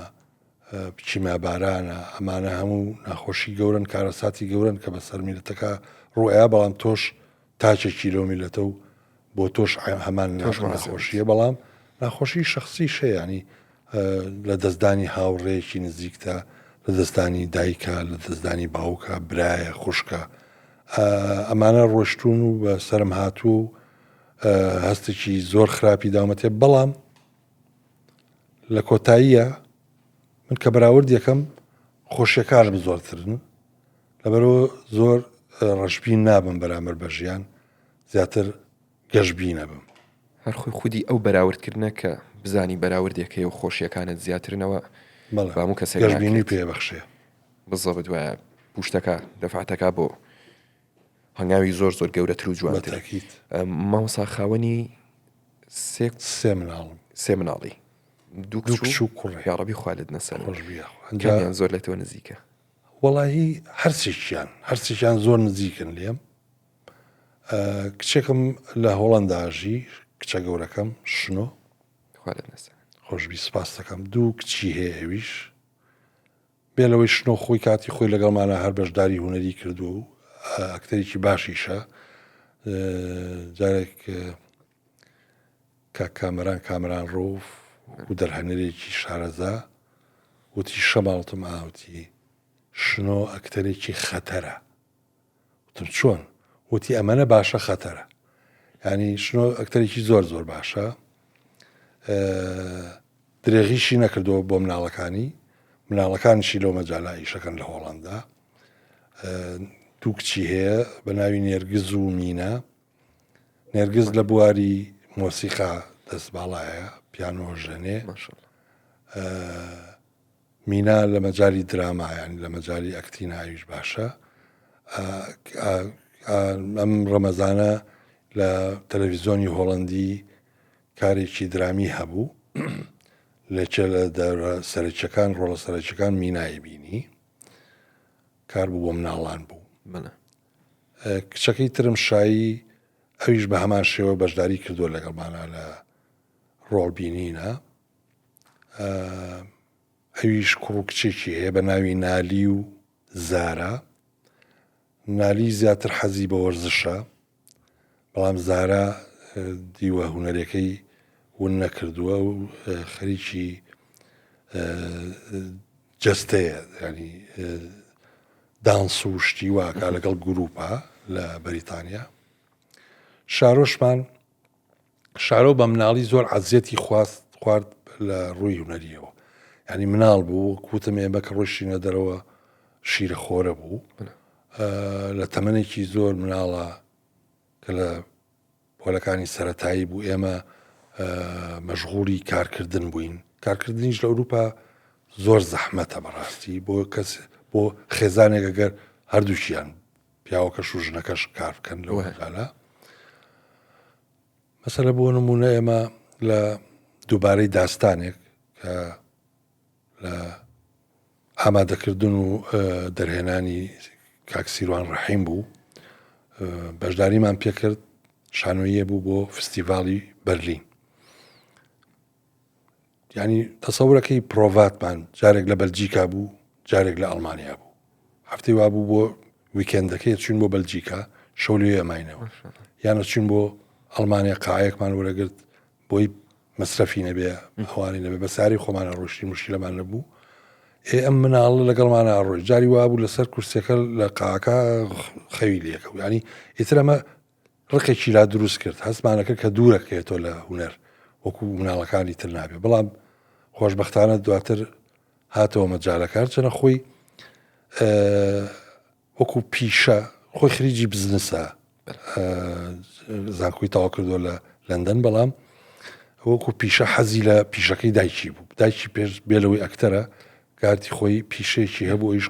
[SPEAKER 2] کیمیابارانە ئەمانە هەموو ناخۆشی گەورن کارەساتی گەورن کە بەسەر میلەتەکە ڕوئەیە بەڵام تۆش تاکێکی لەو میلەتە و بۆ تۆش هەمان ناخۆشیە بەڵام ناخۆشی شخصی شەیانی لە دەستدانی هاوڕێیەکی نزیکتە لە دەستدانی دایکە لە دەستدانی باوکە برایە خوشکە ئەمانە ڕۆشتون و بە سرم هاتوو و هەستێکی زۆر خراپی داومەتێ بەڵام لە کۆتاییە من کە بەراورد یەکەم خۆشیەکانم زۆرترن لەبەرەوە زۆر ڕەشبین نابم بەرامبەر بە ژیان زیاتر گەشبینە بم.
[SPEAKER 1] هەر خۆی خودی ئەو بەراوردکردنە کە بزانی بەراوردێک هەیە و خۆشیەکانت زیاترنەوە
[SPEAKER 2] بەڵێ
[SPEAKER 1] بە هەموو کەسێک
[SPEAKER 2] گەشبینی
[SPEAKER 1] ناکرێت.
[SPEAKER 2] پێ بەخشێ.
[SPEAKER 1] بزەبت وایە پوشتەکە دەفعەتەکە بۆ هەنگاوی زۆر زۆر گەورەتر و جوانتر.
[SPEAKER 2] بەتەکید.
[SPEAKER 1] مامۆستا خاوەنی سێ
[SPEAKER 2] سێ مناڵم.
[SPEAKER 1] سێ مناڵی دوو
[SPEAKER 2] دوو کچ و کوڕێک.
[SPEAKER 1] یاڕەبی خوا لێت نەسەنێ.
[SPEAKER 2] خۆش بی یاخوا. ئینجا
[SPEAKER 1] کامیان زۆر لە تۆ نزیکە؟
[SPEAKER 2] وەڵاهی هەرسێکیان هەرسێکیان زۆر نزیکن لێم کچێکم لە هۆڵندا ژی کچە گەورەکەم شنۆ خۆشبی سپاس دەکەم دوو کچی هەیە ئەویش بێ لەوەی شنۆ خۆی کاتی خۆی لەگەڵمانە هەر بەشداری هوەری کردو و ئەکتەرێکی باشیشە جارێک کاک کامەران کامەران ڕەوف وەکو دەرهێنەرێکی شارەزا وتی شەماڵتم ئاوتی شنۆ ئەکتەرێکی خەتەرە وتم چۆن وتی ئەمەنە باشە خەتەرە ینی شنۆ ئەکتەرێکی زۆر زۆر باشە درێغیشی نەکردەوە بۆ مناڵەکانی مناڵەکانیشی لەو مەجالا ئیشەکەن لە هۆڵندا دوو کچی هەیە بە ناوی نێرگز و مینە نێرگز لە بواری مۆسیقا دەست باڵایە. پیانۆ ژەنێ. مینا لە مەجالی دراما یانی لە مەجالی ئەکتینا ئەویش باشە. ئەم ڕەمەزانە لە تەلەڤیزیۆنی هۆڵەندی کارێکی درامی هەبوو لەچێ لە دەورە سەرەکیەکان ڕۆڵە سەرەکیەکان مینای بینی کار بوو بۆ مناڵان بوو کچەکەی ترم شایی ئەویش بە هەمان شێوە بەشداری کردووە لەگەڵمانە لە ڕۆڵ بینینە ئەویش کوڕ و کچێکی هەیە بە ناوی نالی و زارا. نالی زیاتر حەزی بە وەرزشە، بەڵام زارا دیوە هونەرەکەی ون نەکردووە و خەریکی جەستەیە ینی دانس و شتی واکە لەگەڵ گروپە لە بەریتانیا. شارۆشمان شارۆ بە مناڵی زۆر عەزیەتی خواست خوارد لە ڕووی هونەریەوە یعنی مناڵ بوو وەک وتم ئێمە کە ڕۆشتینە دەرەوە شیرە خۆرە بوو لە تەمەنێکی زۆر مناڵە کە لە پۆلەکانی سەتایی بوو ئێمە مەشغوڵی کارکردن بووین کارکردنیش لە ئەوروپا زۆر زەحمەتە بەڕاستی بۆ کەس بۆ خێزانێک ئەگەر هەردووکیان پیاوەکەش و ژنەکەش کار بکەن لەو مەجالە مەسەلە بۆ نمونە ئێمە لە دووبارەی داستانێک کە لە ئامادەکردن و دەرهێنانی کاک سیروان ڕەحیم بوو بەشداریمان پێکرد شانۆیە بوو بۆ فستیڤالی بەرلین ینی تەسەورەکەی پرۆڤاتمان جارێک لە بەلجیکا بوو جارێک لە ئەڵمانیا بوو هەفتەی وابوو بۆ ویکێندەکەی چوین بۆ بەلجیکا شەو لێ ئەماینەوە یانە چوین بۆ ئەڵمانیا قاعەیەکمان وەرەگرت بۆی مەسرەفی نەبێ ئەوانی نەبێ بە ساری خۆمانە ڕۆشتی مشکلەمان نەبوو ئێ ئەم مناڵە لەگەڵمانە ڕۆی جاری وابوو لەسەر کورسەکە لە قاکە خەوی لەکە ینی ئیتر ئەمە ڕقێکی لا دروست کرد هەستمانەکە کە دوورەکەێتەوە لە هوەر وەکو مناڵەکانی تر نابێ بەڵام خۆشببختانە دواتر هاتەوە مەجالەکە هەرچەنە خۆی وەکو پیشە خۆی خریجی بزنسە زانکۆی تەوا کردووە لە لەندەن بەڵام وەکو پیشە حەزی لە پیشەکەی دایکی بوو دایکی پێش بێلەوەی ئەکتەرە کارتی خۆی پیشەیەکی هەبوو ئیش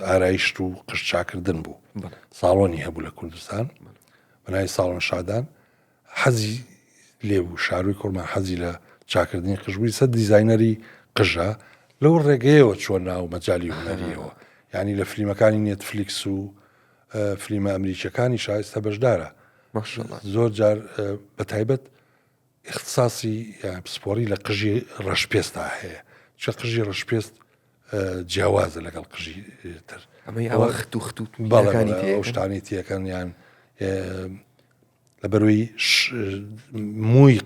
[SPEAKER 2] ئارایشت و قشت چاکردن بوو ساڵۆنی هەبوو لە کوردستان بەناوی ساڵۆن شادان حەزی لێ بوو شاروی کوڕمان حەزی لە چاکردنی قژ بووی سەر دیزاینەری قژە لەو ڕێگەیەوە چووە ناو مەجالی هونەریەوە یعنی لە فلیمەکانی نێتفلیکس و فلیمە ئەمریکیەکانی شایستە بەشدارە زۆر جار بە تایبەت اختصاصی پسپۆری لە قژی ڕەشپێستا هەیە چە قژی ڕەشپێست جیاوازە لەگەڵ قژی تر
[SPEAKER 1] ئەمەی ئەوە خت و خت و بەڵانی
[SPEAKER 2] ئەو شتانی تیەکەن یان لەبەرەوەی مووی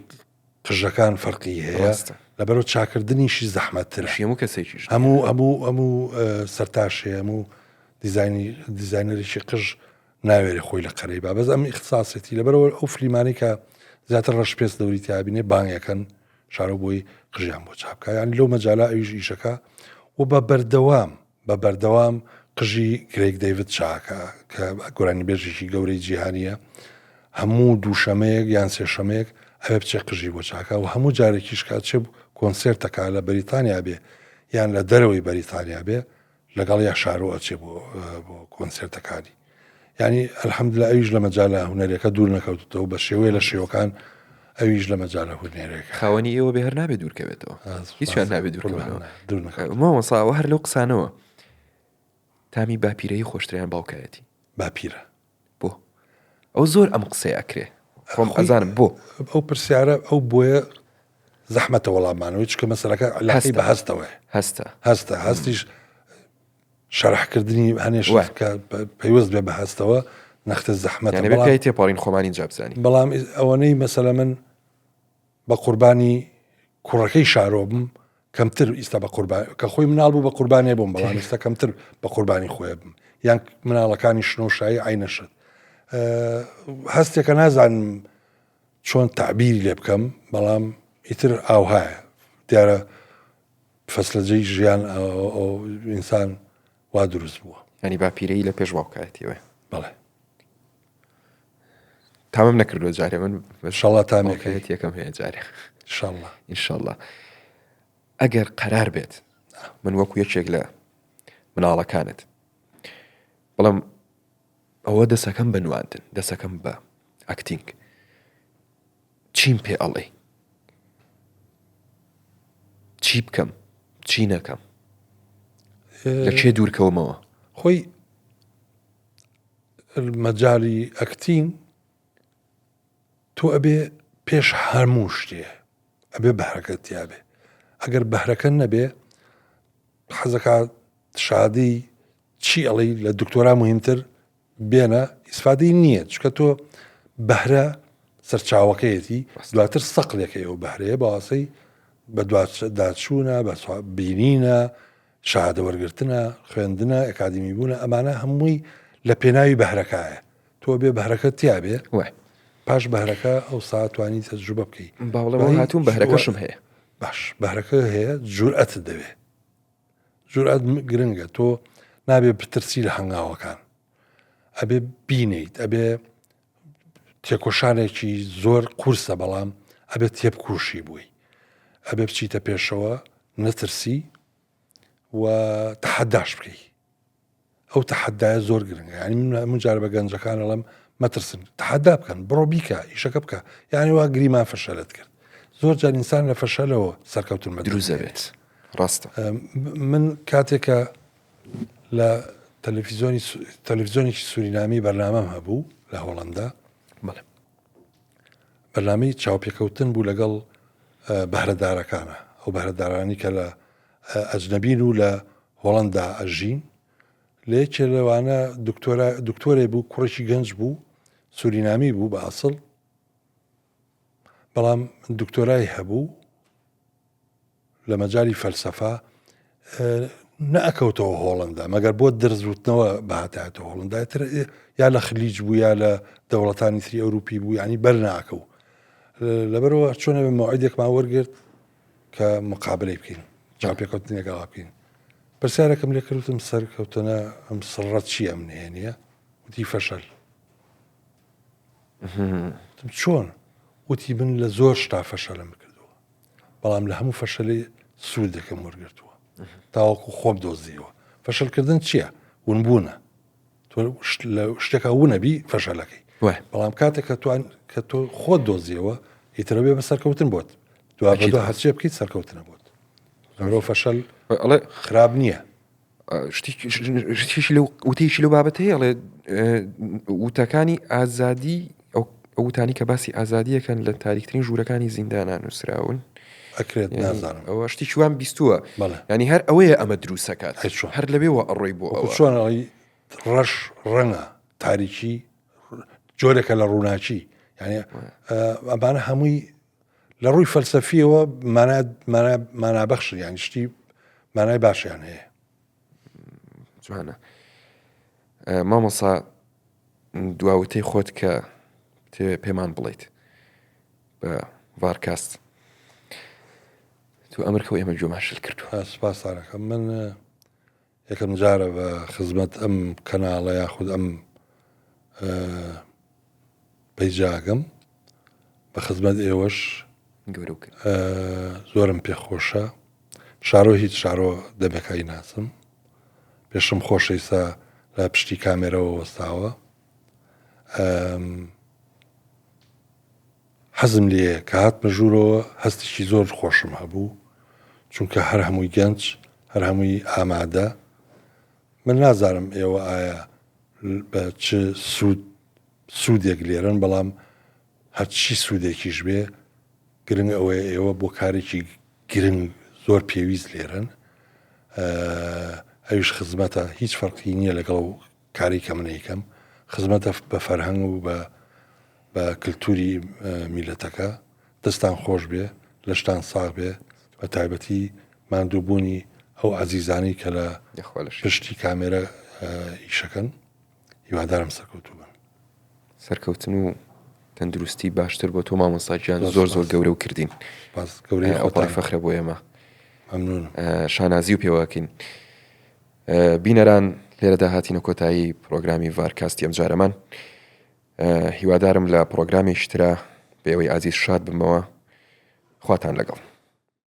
[SPEAKER 2] قژەکان فەرقی هەیە لەبەرەوە چاکردنیشی زەحمەتتر
[SPEAKER 1] هەموو کەسێکیش
[SPEAKER 2] هەموو هەموو هەموو سەرتاشێ هەموو دیزانی دیزاینەرێکی قژ ناوێرێ خۆی لە قەرەی با بەس ئەم ئیختصاسێتی لەبەرەوە ئەو فلیمانەی کە زیاتر ڕەش پێست دەوری تیابینێ بانگەکەن شارە بۆی قژیان بۆ چاپکە یان لەو مەجالا ئەویش ئیشەکە و بە بەردەوام بە بەردەوام قژی کرەیگ دەیڤد چاکە کە گۆرانیبێژێکی گەورەی جیهانییە، هەموو دووشەمەیەک یان سێشەمەیەک ئەوێ بچێ قژی بۆ چاکە و هەموو جارێکیش کە ئەچێ کۆنسێرتەکە لە بەریتانیا بێ یان لە دەرەوەی بەریتانیا بێ لەگەڵ یا شارۆ ئەچێ بۆ بۆ کۆنسێرتەکانی. یانی الحمدللە ئەویش لە مەجالە هونەریەکە دوور نەکەوتوتەوە بە شێوەیە لە شێوەکان ئەویش لە مەجالە هونەریەکە.
[SPEAKER 1] خاوەنی ئێوە بێ هەر نابێ دوور کەوێتەوە هیچیان نابێ دوور کەونەوە دوور نەکەوێت. مامۆستا ئەوە هەر لەو قسانەوە تامی باپیرەیی خۆشتریان باوکایەتی
[SPEAKER 2] باپیرە
[SPEAKER 1] بۆ ئەو زۆر ئەم قسەیە ئەکرێ خۆم ئەزانم بۆ
[SPEAKER 2] ئەو پرسیارە ئەو بۆیە زەحمەتە وەڵامانەوەی چکە مەسەرەکە علاقەی بە هەستەوەیە
[SPEAKER 1] هەستە
[SPEAKER 2] هەستە هەستیش شەرحکردنی هەنێ شت کە پەیوەست بێ بە هەستەوە نەختە زەحمەتە
[SPEAKER 1] یانی بەڵام تێپەڕین خۆمانی جا بزانین
[SPEAKER 2] بەڵام ئەوەنەی مەسەلە من بە قوربانی کوڕەکەی شارۆ بم کەمتر ئیستا بە قوربان کە خۆی مناڵ بوو بە قوربانێ بووم بەڵام ئیستا کەمتر بە قوربانی خۆی بم یان مناڵەکانی شنۆ شایی عینەشت هەستێکە نازانم چۆن تعبیری لێ بکەم بەڵام ئیتر ئاوهایە دیارە فەسلەجەی ژیان ئینسان وا دروست بووە.
[SPEAKER 1] یانی باپیرەیی لە پێش باوکایەتیەوەیە.
[SPEAKER 2] بەڵێ.
[SPEAKER 1] تامم نەکردووە جارێ من
[SPEAKER 2] شەڵا تامێکەکەی
[SPEAKER 1] یەکەم هەیە جارێ
[SPEAKER 2] شەڵە
[SPEAKER 1] ئینشەڵڵا ئەگەر قەرار بێت من وەکو یەکێک لە مناڵەکانت بەڵام ئەوە دەسەکەم بە نواندن دەسەکەم بە acting چیم پێ ئەڵێ چی بکەم چی نەکەم لە کێ دوورکەومەوە
[SPEAKER 2] خۆی مەجالی acting تۆ ئەبێ پێش هەموو شتێ ئەبێ بەهرەکە تیاابێ ئەگەر بەهرەکە نەبێ حەزەکە شادی چی ئەڵی لە دکتۆرا مهمتر بێنە ئیسفادەی نییە چکە تۆ بەهرە سەرچاوەکەیەتی دواتر سەقلێکەیە و بەهرەیە بەواسەی بە دواداچوونە بە بینینە شەهادە وەرگرتنە، خوێندنە، ئەکادیمی بوونە، ئەمانە هەمووی لە پێناوی بەهرەکایە. تۆ ئەبێ بەهرەکەت تیا بێ، پاش بەهرەکە ئەوسا توانی تەجروبە بکەی.
[SPEAKER 1] با بڵێم ئەوە هاتووم بەهرەکەشم هەیە.
[SPEAKER 2] باش، بەهرەکە هەیە، جورئەتت دەوێ. جورئەت گرنگە، تۆ نابێ بترسی لە هەنگاوەکان. ئەبێ بینیت، ئەبێ تێکۆشانێکی زۆر قورسە بەڵام ئەبێ تێبکوشی بووی. ئەبێ بچیتە پێشەوە، نەترسی، و تەحەداش بکەی ئەو تەحەدایە زۆر گرنگە یعنی من هەموو جار بە گەنجەکان ئەڵێم مەترسن تەحەدا بکەن بڕۆ بیکە ئیشەکە بکە یعنی وا گریمان فەشەلت کرد زۆر جار ئینسان لە فەشەلەوە سەرکەوتن بە
[SPEAKER 1] دروست دەبێت ڕاستە
[SPEAKER 2] من کاتێکە لە تەلەفیزۆنی تەلەفیزۆنێکی سورینامی بەرنامەم هەبوو لە هۆڵندا
[SPEAKER 1] بەڵێ
[SPEAKER 2] بەرنامەی چاوپێکەوتن بوو لەگەڵ بەهرەدارەکانە ئەو بەهرەدارانی کە لە ئەجنەبین و لە هۆڵندا ئەژین لە یەکێ لەوانە دکتۆرە دکتۆرێ بوو کوڕێکی گەنج بوو سورینامی بوو بە ئەسڵ بەڵام دکتۆرای هەبوو لە مەجالی فەلسەفە نەئەکەوتەوە هۆڵندا مەگەر بۆ درز وتنەوە بهاتایەتە هۆڵندا تر یا لە خلیج بوو یا لە دەوڵەتانی تری ئەوروپی بوو ینی بەر ناکەو لەبەرەوە چۆنە بە مەوعیدێکمان وەرگرت کە مقابلەی بکەین چاپێکەوتن لەگەڵا بکەین پرسیارێکم لێ کردم سەرکەوتنە ئەم سڕەت چی ئەم نهێنیە وتی فەشەل چۆن وتی من لە زۆر شتا فەشەلم کردووە بەڵام لە هەموو فەشەلی سوودێکم وەرگرتووە تاوەکو خۆم دۆزیەوە فەشەلکردن چییە ونبوونە تۆ لە شتێکا ونەبی فەشەلەکەی بەڵام کاتێک کە توان کە تۆ خۆت دۆزیەوە ئیترە بێ بە سەرکەوتن بۆت دوا بە دوا هەرچێ بکەیت سەرکەوتنە بۆت مرۆ فەشەل
[SPEAKER 1] ئەڵێ
[SPEAKER 2] خراپ نییە
[SPEAKER 1] شتیشی لەو وتەیەکی لەو بابەتە هەیە ئەڵێ وتەکانی ئازادی ئەو وتانی کە باسی ئازادیەکەن لە تاریکترین ژوورەکانی زیندانە نووسراون
[SPEAKER 2] ئەکرێت نازانم
[SPEAKER 1] ئەوە شتی چوان بیستووە ینی هەر ئەوەیە ئەمە دروستەکات هەر لەوێوە ئەڕۆی بۆ ئەوە
[SPEAKER 2] چۆن ئەڵی ڕەش ڕەنگە تاریکی جۆرێکە لە ڕووناکی یعنی ئەمانە هەمووی لە ڕووی فەلسەفیەوە مانابەخشن یان شتی مانای باشیان هەیە
[SPEAKER 1] جوانە مامۆسا دواوتەی خۆت کە پێمان بڵیت بە ڤارکاست تو ئەمرکە و ئێمە گوێمان شل کردو
[SPEAKER 2] سپاسانەکەم من یەکەم جارە بە خزمەت ئەم کەناڵە یاخود ئەم پەیجاگەم بە خزمەت ئێوەش زۆرم پێخۆشە شارۆ هیچ شارۆ دەمێکایی ناسم پێشم خۆشەیسا لە پشتی کامێرەوە وەستاوە حەزم لێیە کە هاتمە ژوورەوە هەستێکی زۆر خۆشم هەبوو چونکە هەر هەمووی گەنج هەر هەمووی ئامادە من نازانم ئێوە ئایا بە چ سوود سوودێک لێرن بەڵام هەرچی سوودێکیش بێ گرنگ ئەوەیە ئێوە بۆ کارێکی گرنگ زۆر پێویست لێرن ئەویش خزمەتە هیچ فەرقی نییە لەگەڵ کاری کە من ئەیکەم خزمەتە بە فەرهەنگ و بە بە کلتوری میلەتەکە دەستان خۆش بێ لەشتان ساغ بێ بە تایبەتی ماندووبوونی ئەو عەزیزانەی کە لە پشتی کامێرە ئیشەکەن هیوادارم سەرکەوتوو بن.
[SPEAKER 1] سەرکەوتن و تەندروستی باشتر بۆ تۆ مامۆستا گیان زۆر زۆر گەورە و کردین
[SPEAKER 2] گەورەی
[SPEAKER 1] ئەوپەڕی فەخرە بۆ ئێمە
[SPEAKER 2] مەمنونم
[SPEAKER 1] شانازی و پێوەکەین. بینەران لێرەدا هاتینە کۆتایی پرۆگرامی ڤارکاستی ئەمجارەمان. هیوادارم لە پڕۆگرامێکی ترا بە ئێوەی ئازیز شاد بمەوە. خواتان لەگەڵ.